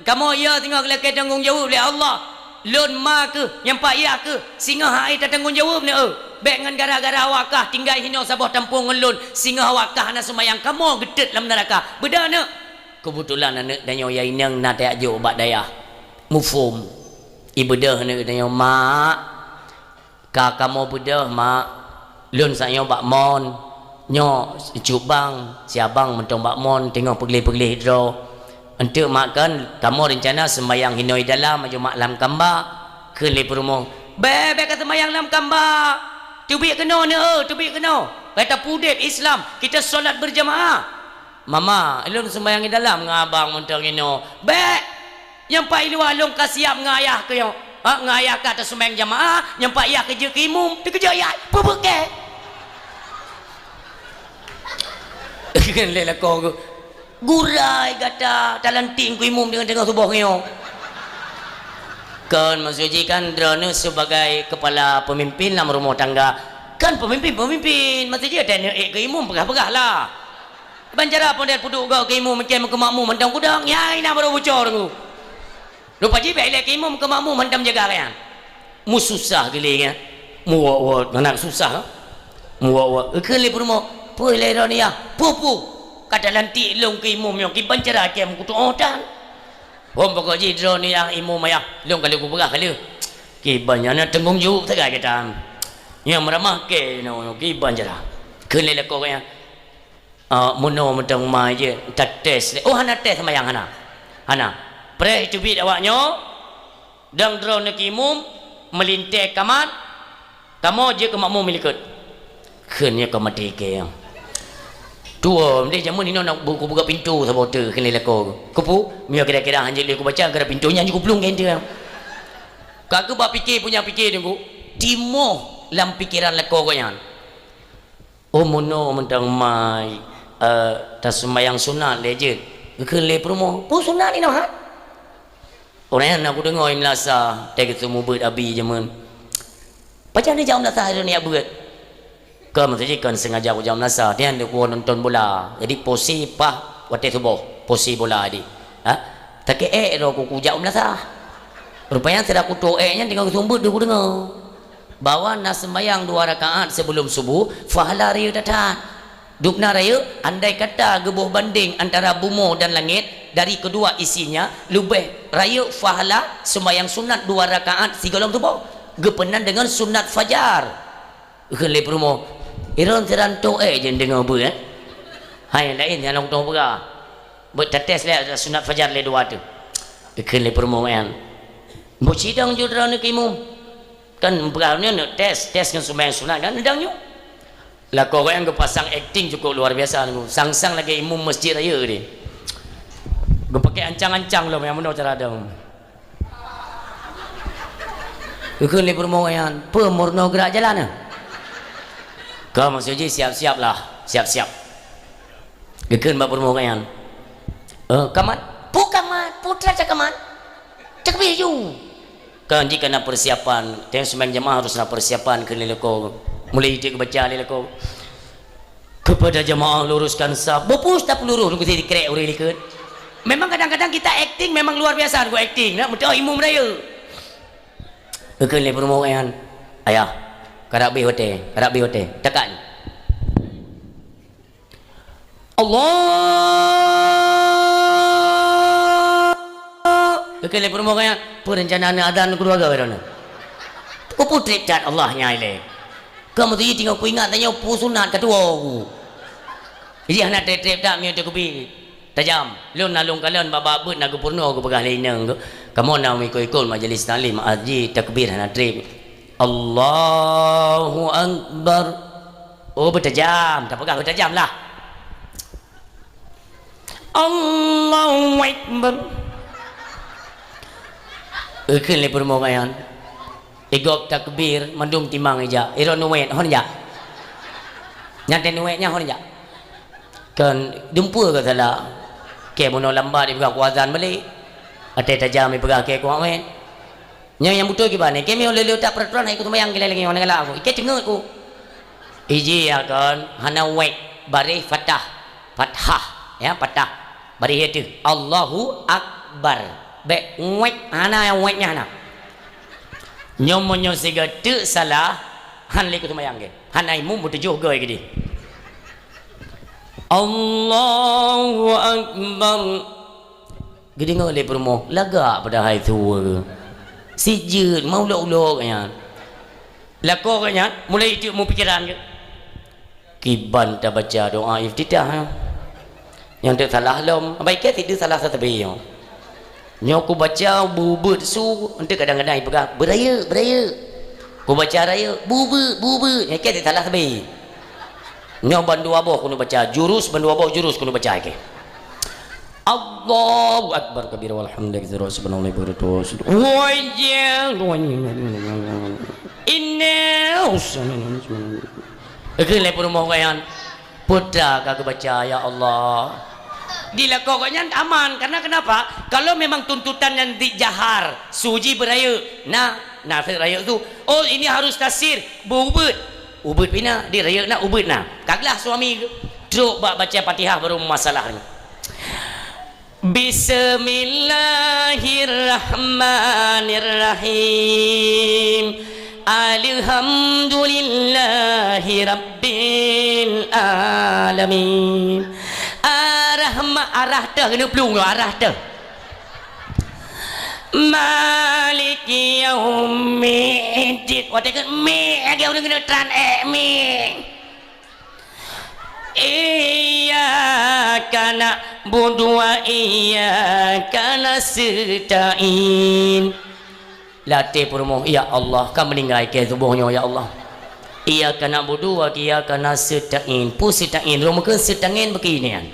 Kamoe yö singoh lakée tanggong jaweueb lé Allah. Lôn ma kheueh, nyang pat yah kheueh, singoh hai tatanggong jaweueb neuk. Bèk ngon gara-gara awak kah tinggai hinoe saboh tampueng ngon lôn, singoh awak kah hana seumayang kamoe geutot lam neuraka. Beudôh neuk. Keubeutulan aneuk tanyoe nyang inong na tajak jok bak dayah. Muphom. Ibeudôh aneuk tanyoe, "Mak, ka kamoe beudôh, Mak. Lôn sa'at nyoe bak mon." Nyoe cubang, si abang mantong bak mon teungoh peugleh-peugleh droe. Eunteuk mak kan, kamoe reuncana seumbahyang hinoe dalam, ajoh mak lam kamba. Kheun lé peurumoh, "Bèk, bèk ka seumbahyang lam kamba. Teubiet keunoe neuh, teubiet keunoe. Gata peudeb Islam, kita sholat berjamaah." "Mama, ulôn seumbahyang di dalam ngon abang mantong inoe." "Bèk! Nyang pat i luwa lôn ka siap ngon ayah keuh nyoe. Ha, ngon ayah ka taseumbahyang jamaah, nyang pat yah keu jeuet keu imum, teukeujot yah, peubeuet kèe." Kheun lé lakoe geuh, "Gura gata, talantik keu imum deungon teungoh suboh nyoe." Kon, maksud jih kan droeneuh sebagai kepala pemimpin lam rumoh tangga. Kan pemimpin-pemimpin, maksud jih tanyoe ék keu imum peugah-peugah lah. Ban cara pondét peuduek goe keu imum, meuke keu makmum mantong kudong, nyan na barô bucor teungku. Rupa jih bèk ilèe keu imum keu makmum mantong jaga gobnyan. Meususah geuh lé nyan. Meuwot-wot, hana susah. Meuwot-wot. Kheun lé peurumoh, "Peue lé droeneuh yah? Peue-peue? Ka talantik lôn keu imum nyoe, kiban cara cam kutu'oh tan." "Hom pokok jih droeneuh yah imum ayah, lôn ka lheueh kupeugah ka lheueh. Kiban nyan na teunggong jaweueb sagai gata. Nyang meuramah kèe nyoe, kiban cara." Kheun lé lakoe gobnyan, "Ah, meunoe mantong ma jeuet, tates lé." "Oh, hana tes seumbahyang, hana. Hana. Preh teubiet awak nyoe, dang droeneuh keu imum, meulintèe kamat, kamoe jeuet keu makmum i likot." Kheun nyoe ka maté kèe. "Tuwo, meudeh jameun inoe na bu-, kubuka pintoe saboh teuk," kheun lé lakoe. "Keupeue?" "Meunyoe kira-kira han jeuet lé kubaca, gara pintoe nyan jih kuplueng kèe teuh." Ka geuba pike punya pike teungku, timoh lam pikeran lakoe gobnyan. "Oh, meunoe mantong ma, eh, taseumbahyang sunat lé jeuet." Geukheun lé peurumoh, "Peue sunat inoe, ha?" "Ureueng nyan na kudeungoe i meunasah, watèe geuseumeubeuet abi jameun." "Pajan neujak u meunasah droeneuh jak beuet?" "Kon, maksud jih kon sengaja kujak u meunasah, nyan lé kuwoe nonton bola. Jadi posé paih watèe suboh, posé bola jadi. Ha? Takeu ék droe ku kujak u meunasah. Rupanya sira kuto ék nyan teungoh geuseumeubeuet deuh kudeungoe." Bahwa na seumbahyang dua rakaat sebelum subuh, pahala rayeuk that-that. Dubna rayeuk, andai kata geuboh bandeng antara bumoe dan langét dari kedua isinya, leubeh rayeuk pahala seumbahyang sunat dua rakaat sigohlom suboh, geupeunan deungon sunat fajar. Kheun lé peurumoh, "Droeneuh sira ntok ék jeuet deungoe beuet, eh? Hai, laén nyang lôn tueng peugah. Beuet tates lé sunat fajar lé dua teuh." Kheun lé peurumoh nyan, "Beusidang ju droeneuh keu imum." Kan peugah nyoe, nyoe tes, tes ngon sumbayang sunat kan, neudang nyoe. Lakoe gobnyan geupasang akting cukup luar biasa nyoe. Sang-sang lagèe imum masjid rayeuk deh. Geupakè ancang-ancang lom nyang meunoe cara dong. Geukheun lé peurumoh nyan, "Peue meurunoe geurak jalan, eh?" Ka maksud jih siap-siap lah, siap-siap. Geukheun bak peurumoh gobnyan, "Eh, kamat." "Peue kamat, peue teuma kamat? Takbir ju." Kan jih ka na persiapan, tiep seumayang jamaah harus na persiapan kheun lé lakoe. Mulai jih geubaca lé lakoe. "Kepada jamaah luruskan saf." Bupus tapeurunoe lôn keuti dikrek ureueng likot. Memang kadang-kadang kita akting memang luar biasa, ngon akting, nak meutuah imum rayeuk. Geukheun lé peurumoh nyan, "Ayah, karab beh watèe, karab beh watèe. Takat." Allah! Geukheun lé peurumoh nyan, "Peue rencana aneuk azan keuluwarga droeneuh? Keupeue trép that Allah nyan ilèe? Ka meuteujih teungoh kuingat tanyoe peue sunat ka tuwoe ku." Jih hana trép-trép that meunyoe takbir. Tajam. Lôn na lôn kalon bak-bak beuet na geupeurunoe geupeugah lé inong geuh. Kamoe na meuikot-ikot majelis taklim, ah, jih takbir hana trép. Allahu Akbar. Oh, beutajam, tapeugah beutajam lah. Allahu Akbar. Geukheun lé peurumoh nyan. Igob takbir, mandum timang ijak. Iroe nuet, hon jak. Nyang teunuet nyan hon jak. Kan dumpeue ka salah. Kèe bunoe lambat ipeugah ku azan balek. Watèe tajam ipeugah kèe ku awet. Nyan nyang beutôi kiban nyan, kèe meunyoe le-le utak peuraturan hai ku seumayang gila lagèe nyoe, hana galak ku. Ikèe teungeut ku. Iji ya kon, hana wek, baréh fathah. Fathah, ya, fathah. Baréh ateueh. Allahu Akbar. Bèk wek, hana nyang wek nyan hana. Nyoe meunyoe sigoe teuk salah, han lé ku seumayang gèt. Hana imum beutujoh goe keudeh. Allahu Akbar. Geudeungoe lé peurumoh, lagak padahai su geuh. Sijeuet, meuulok-ulok nyan. Lakoe geuh nyan, mulai teuk meupikiran geuh. Kiban tabaca doa iftitah, ha? Nyang teuk salah lom, baik ke tidak salah satu nyoe. Nyoe kubaca beubeuet su, ente kadang-kadang ipeugah, "Beurayeuk, beurayeuk." Kubaca rayeuk, "Beubeuet, beubeuet." Nyoe ke salah sabe. Nyoe bandua boh keuneuk baca, jurus bandua boh jurus keuneuk baca ke. Allahu Akbar kabira walhamdulillahi katsira subhanallahi bukratan wa asila. Wa iyyakum. Inna. Keu lé peurumoh goyan. Peue ka geubaca, ya Allah. Di lakoe gobnyan aman, karena kenapa? Kalau memang tuntutan nyan di jahar, su jih beurayeuk, na, na rayeuk su. Oh, ini harus tasir, beubeuet. Ubeuet pih na, di rayeuk na, ubeuet na. Ka glah suami trok bak baca Fatihah baru masalah nyoe. Bismillahirrahmanirrahim. Alhamdulillahi rabbil alamin. Arah ma-, arah teuh keuneuk plueng tu, arah teuh. Maliki yaumiddin. Watèe keuneuk mi, lagèe ureueng keuneuk tran èk mi. Iyyaka na'budu wa iyyaka nasta'in. Lam até peurumoh, "Ya Allah, ka meuninggai kèe suboh nyoe, ya Allah. Iyyaka na'budu wa iyyaka nasta'in." Peue sita'in? Lôn meukeuen sita'in bukon nyan.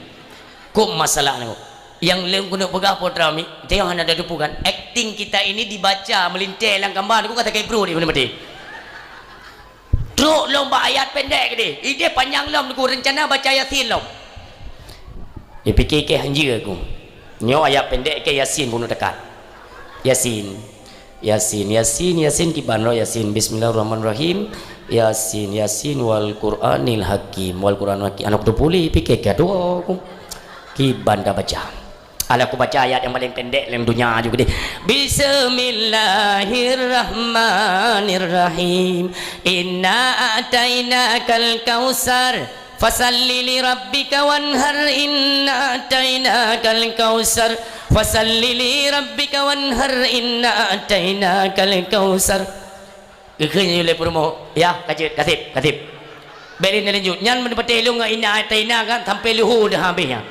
Kok masalah nyoe? Nyang lôn keuneuk peugah, putra mi, teuh hana tateupeue kan? Akting kita ini dibaca meulintèe lam kamba, kok ka sakét pruet di mana mati. Trok lom bak ayat pendek keudéh. Idéh panyang lom, Teungku, rencana baca Yasin lom. Ipike kèe hanjeuet aku. Nyoe ayat pendek kèe Yasin bunoe takat. Yasin. Yasin, Yasin, Yasin kiban lom Yasin. Bismillahirrahmanirrahim. Yasin, Yasin wal Qur'anil Hakim. Wal Qur'anil Hakim. Aneuk tu pulih pike kèe tu aku. Kiban tabaca. Alah, kubaca ayat nyang paleng pendek lam donya ju keudéh. Bismillahirrahmanirrahim. Inna a'tainakal kautsar. Fasalli li rabbika wanhar. Inna a'tainakal kautsar. Fasalli li rabbika wanhar. Inna a'tainakal kautsar. Geukheun lé peurumoh, "Yah, ka jeuet, ka sép, ka sép." Bèk lé neulanjut. Nyan meuneupatéh lôn ngon inna a'taina kan, sampoe luhô deuh habéh nyan.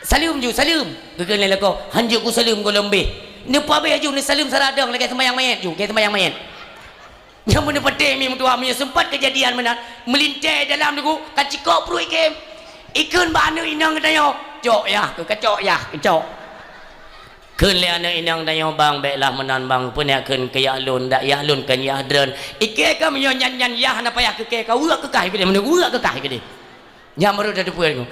"Saleuem ju, saleuem." Geukheun lé lakoe, "Hanjeuet kusaleuem gohlom beh." Neupeuhabéh ju, neusaleuem saradong lagèe seumayang manyét ju, lagèe seumayang manyét. Nyan meuneupatéh mi meutuah, meunyoe seumpat keujadian meunan, meulintèe dalam Teungku, ka cikok pruet kèe. Ikheun bak aneuk inong geutanyoe, "Cok yah keu, ka cok yah keu, cok." Kheun lé aneuk inong tanyoe, "Bang, bèklah meunan, Bang. Peue neuk kheun keu yah lôn, dak yah lôn kon yah droen." Ikheun ka meunyoe nyan, nyan yah hana payah keu kèe, ka weuek keu kah keudéh, meunyoe weuek keu kah keudéh. Nyan baru tateupeue nyoe.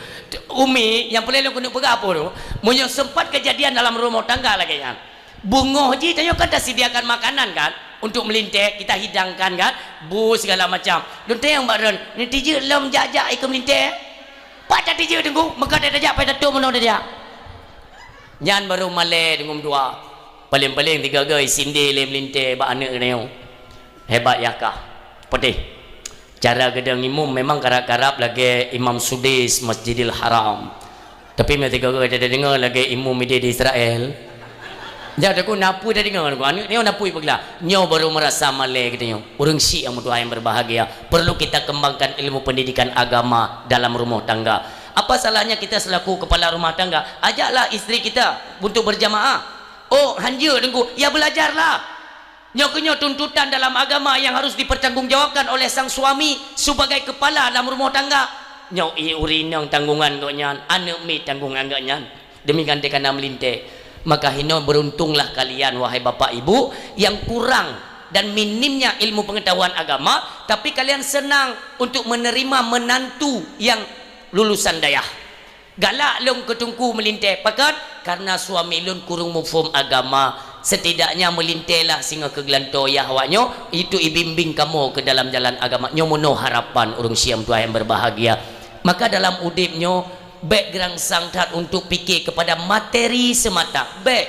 Umi, nyang peureulèe lôn keuneuk peugah peue tu, meunyoe seumpat keujadian dalam rumoh tangga lagèe nyan, beungoh jih tanyoe kan tasediakan makanan kan, untuk meulintèe, kita hidangkan kan, bu segala macam. Lôn tanyong bak droen, "Neutijeuet lom jak-jak ikeu meulintèe?" Pat tatijeuet Teungku, meukat tajak, pat tatôp meunoe tajak. Nyan baru malèe deungon dua. Paleng-paleng tiga goe isindé lé meulintèe bak aneuk geutanyoe. Hebat yah kah. Peudeh. Cara geudong imum memang karab-karab lagèe Imam Sudais Masjidil Haram. Tapi meunyoe tiga goe tadeungoe lagèe imum idéh di Israel. Nyan Teungku, na peue tadeungoe Teungku. Aneuk nyoe na peue ipeugah. Nyoe baru meurasa malèe geutanyoe. Ureueng syik nyang meutuah nyang berbahagia. Perlu kita kembangkan ilmu pendidikan agama dalam rumah tangga. Apa salahnya kita selaku kepala rumah tangga, ajaklah istri kita untuk berjamaah. Oh, hanjeuet Teungku, ya belajarlah. Nyoe keuh nyoe tuntutan dalam agama yang harus dipertanggungjawabkan oleh sang suami sebagai kepala dalam rumah tangga. Nyoe i ureueng inong tanggungan gobnyan, aneuk miet tanggungan gobnyan. Demi ganti kana meulintèe. Maka hinoe beruntunglah kalian, wahai bapak ibu, yang kurang dan minimnya ilmu pengetahuan agama, tapi kalian senang untuk menerima menantu yang lulusan dayah. Galak lôn keu Teungku meulintèe, pakon? Karena suami lôn kurang muphom agama. Setidaknya meulintèe lah singoh keu geulantoe yah awak nyoe, itu ibimbing kamoe keu dalam jalan agama. Nyoe meunoe harapan ureueng syik nyang meutuah nyang berbahagia. Maka dalam udép nyoe, bèk geurangsang that untuk pikir kepada materi semata. Bèk.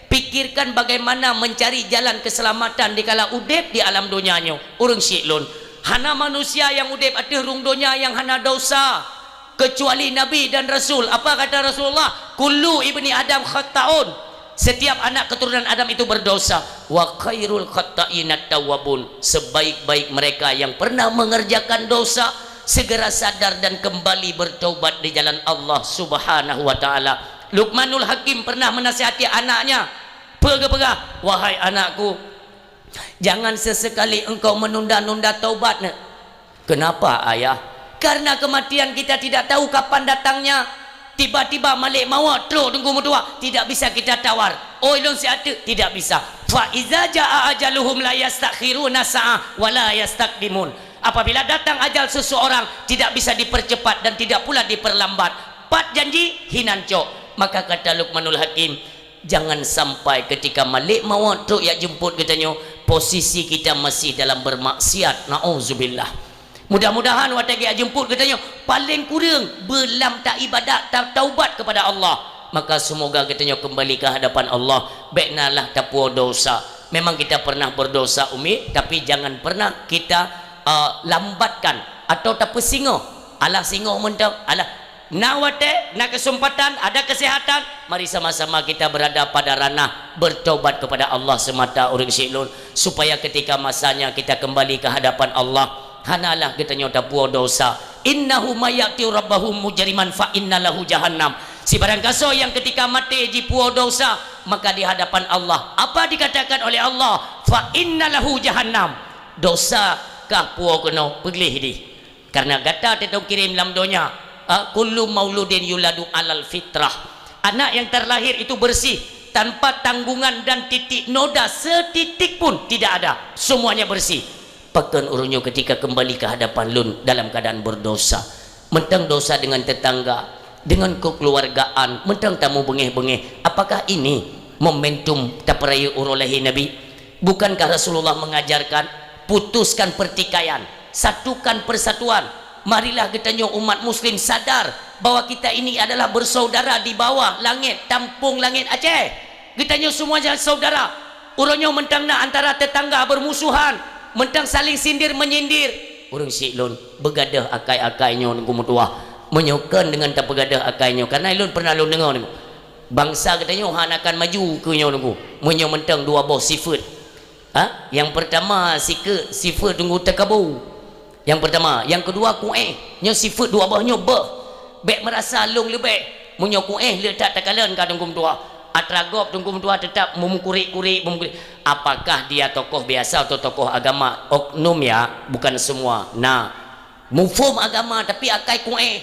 Pikirkan bagaimana mencari jalan keselamatan dikala udép di alam donya nyoe. Ureueng syik lôn, hana manusia nyang udép ateueh rhueng donya nyang hana desya, kecuali nabi dan rasul. Apa kata Rasulullah? "Kullu ibni Adam khatta'un." Setiap anak keturunan Adam itu berdosa. "Wa khairul khatta'inat tawwabun." Sebaik-baik mereka yang pernah mengerjakan dosa Segera sadar dan kembali bertaubat di jalan Allah Subhanahu wa Ta'ala. Luqmanul Hakim pernah menasihati anaknya, peugah-peugah, "Wahai anakku, jangan sesekali engkau menunda-nunda taubat." Kenapa, Ayah? Karena kematian kita tidak tahu kapan datangnya. Tiba-tiba malek maut trok, Teungku meutuah, tidak bisa kita tawar. "Oi, lôn siat teuk," tidak bisa. "Fa iza jaa ajaluhum la yastakhiruna sa'ah wa la yastaqdimun." Apabila datang ajal seseorang, tidak bisa dipercepat dan tidak pula diperlambat. Pat janji, hinan cok. Maka kata Luqmanul Hakim, jangan sampai ketika malek maut trok jak jemput geutanyoe, posisi kita masih dalam bermaksiat. Nauzubillah. Mudah-mudahan watée geujak jemput geutanyoe, paléng kureueng beulam taibadat, ta-, taubat kepada Allah. Maka semoga geutanyoe kembali ke hadapan Allah, bék na lah tapuwoe dosa. Memang kita pernah berdosa, Umi, tapi jangan pernah kita, eh, lambatkan atau tapeusingoh. Alah singoh mantong, alah. Na watée, na kesempatan, ada kesehatan, mari sama-sama kita berada pada ranah bertobat kepada Allah semata, ureuëng syik lôn, supaya ketika masanya kita kembali ke hadapan Allah, hanalah geutanyoe tapuwoe dosa. "Innahu may ya'ti rabbahu mujriman fa inna lahu jahannam." Sibarang kasoe nyang ketika maté jipuwoe dosa, maka di hadapan Allah, apa dikatakan oleh Allah? "Fa inna lahu jahannam." Dosa kah puwoe keunoe, peugleh dih. Karena gata teutong kirém lam donya, a, kullu mauludin yuladu alal fitrah. Anak yang terlahir itu bersih, tanpa tanggungan dan titik noda setitik pun tidak ada. Semuanya bersih. Pakon ureuëng nyoe ketika kembali ke hadapan lôn dalam keadaan berdosa? Mantong dosa dengan tetangga, dengan kekeluargaan, mantong tamu beungéh-beungéh. Apakah ini momentum tapeurayeuk uroe lahé Nabi? Bukankah Rasulullah mengajarkan, putuskan pertikaian, satukan persatuan? Marilah geutanyoe umat muslim sadar bahwa kita ini adalah bersaudara di bawah langét, tampong langét Aceh. Geutanyoe semuanya saudara. Uroe nyoe mantong na antara tetangga bermusuhan, mantong saling sindir menyindir. Ureuëng syik lôn, beugadôh akai-akai nyoe, Teungku meutuah. Meunyoe kon deungon tapeugadôh akai nyoe, karena lôn pernah lôn deungoe, Teungku. Bangsa geutanyoe hana akan maju keu nyoe, Teungku. Meunyoe mantong dua boh sifeuet. Ha? Yang pertama, sikeue sifeuet, Teungku, teukabu. Yang pertama, yang kedua, kuéh. Nyoe sifeuet dua boh nyoe beuh. Bék meurasa lôn leubeh. Meunyoe kuéh, le that takalon ka, Teungku meutuah. Atra gob, Teungku meutuah, teutap meumeukurek-kurek, meumeukurek. Apakah dia tokoh biasa atau tokoh agama? Oknum ya, bukan semua. Nah, muphom agama tapi akai kuéh.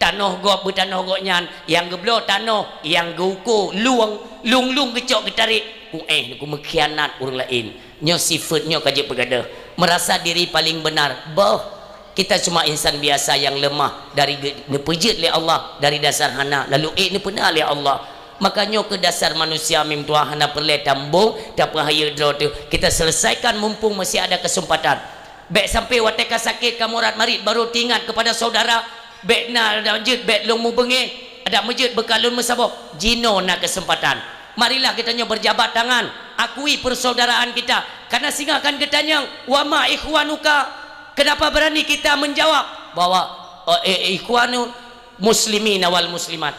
Tanoh gob beutanoh gobnyan, nyang geubloe tanoh, nyang geuuko lueng, lueng-lueng geucok geutarek, kuéh, Teungku, meukhianat ureuëng laén. Nyoe sifeuet nyoe ka jeuet peugadôh, meurasa diri paléng beunar. Boh, kita cuma insan biasa nyang leumah dari ge-, neupeujeuet lé Allah dari dasar hana, lalu ék neupeuna lé Allah. Maka nyoe keuh dasar manusia, Teungku meutuah, hana peureulée tambong, tapeuhayeue droe teuh. Kita selesaikan mumpung masih ada kesempatan. Bék sampai watée ka sakét, ka murat marit, baru teuingat kepada saudara. Bék na adak jeuet bék lôn mubeungéh, adak meujeuet beukalon meusaboh. Jinoe na keuseumpatan. Marilah geutanyoe beujabat tangan, akui persaudaraan kita. Karena singoh akan geutanyong, "Wa ma ikhwanuka?" Kenapa berani kita menjawab bahwa, eh, eh, ikhwanul muslimin wal muslimat?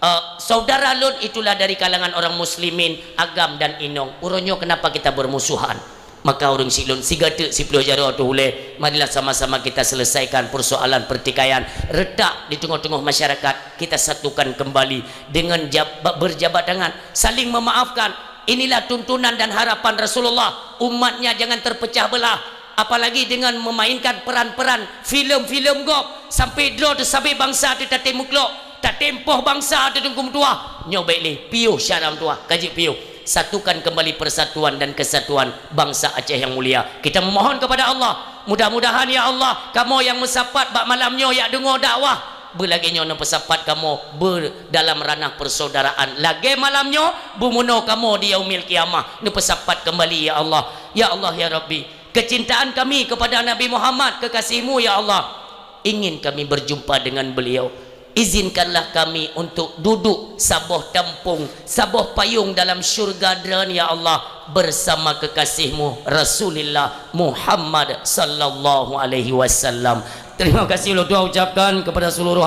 Eh, saudara lôn itulah dari kalangan orang muslimin, agam dan inong. Uroe nyoe kenapa kita bermusuhan? Maka ureuëng syik lôn, sigoe teuk siploh jaroe teuh ulée, marilah sama-sama kita selesaikan persoalan pertikaian retak di teungoh-teungoh masyarakat. Kita satukan kembali dengan jab-, berjabat tangan, saling memaafkan. Inilah tuntunan dan harapan Rasulullah. Umatnya jangan terpecah belah, apalagi dengan memainkan peran-peran filem-filem gob sampai droe teuh sabe bangsa teuh tatem meuklok. Tatem poh bangsa teuh, Teungku meutuah. Nyoe bék lé, piôh syedara meutuah, ka jeuet piôh. Satukan kembali persatuan dan kesatuan bangsa Aceh yang mulia. Kita memohon kepada Allah, mudah-mudahan, ya Allah, kamoe nyang meusapat bak malam nyoe jak deungoe dakwah, beulagée nyoe neupeusapat kamoe beu-, dalam ranah persaudaraan. Lagée malam nyoe, beumeunoe kamoe di Yaumil Qiyamah, neupeusapat kembali, ya Allah. Ya Allah, ya Rabbi, kecintaan kami kepada Nabi Muhammad, kekasih-Mu, ya Allah. Ingin kami berjumpa dengan beliau. Izinkanlah kami untuk duduk saboh tampong, saboh payong dalam syurga Droen, ya Allah, bersama kekasih-Mu, Rasulullah Muhammad sallallahu alaihi wasallam. Terima kasih ulôn tuan ucapkan kepada seluruh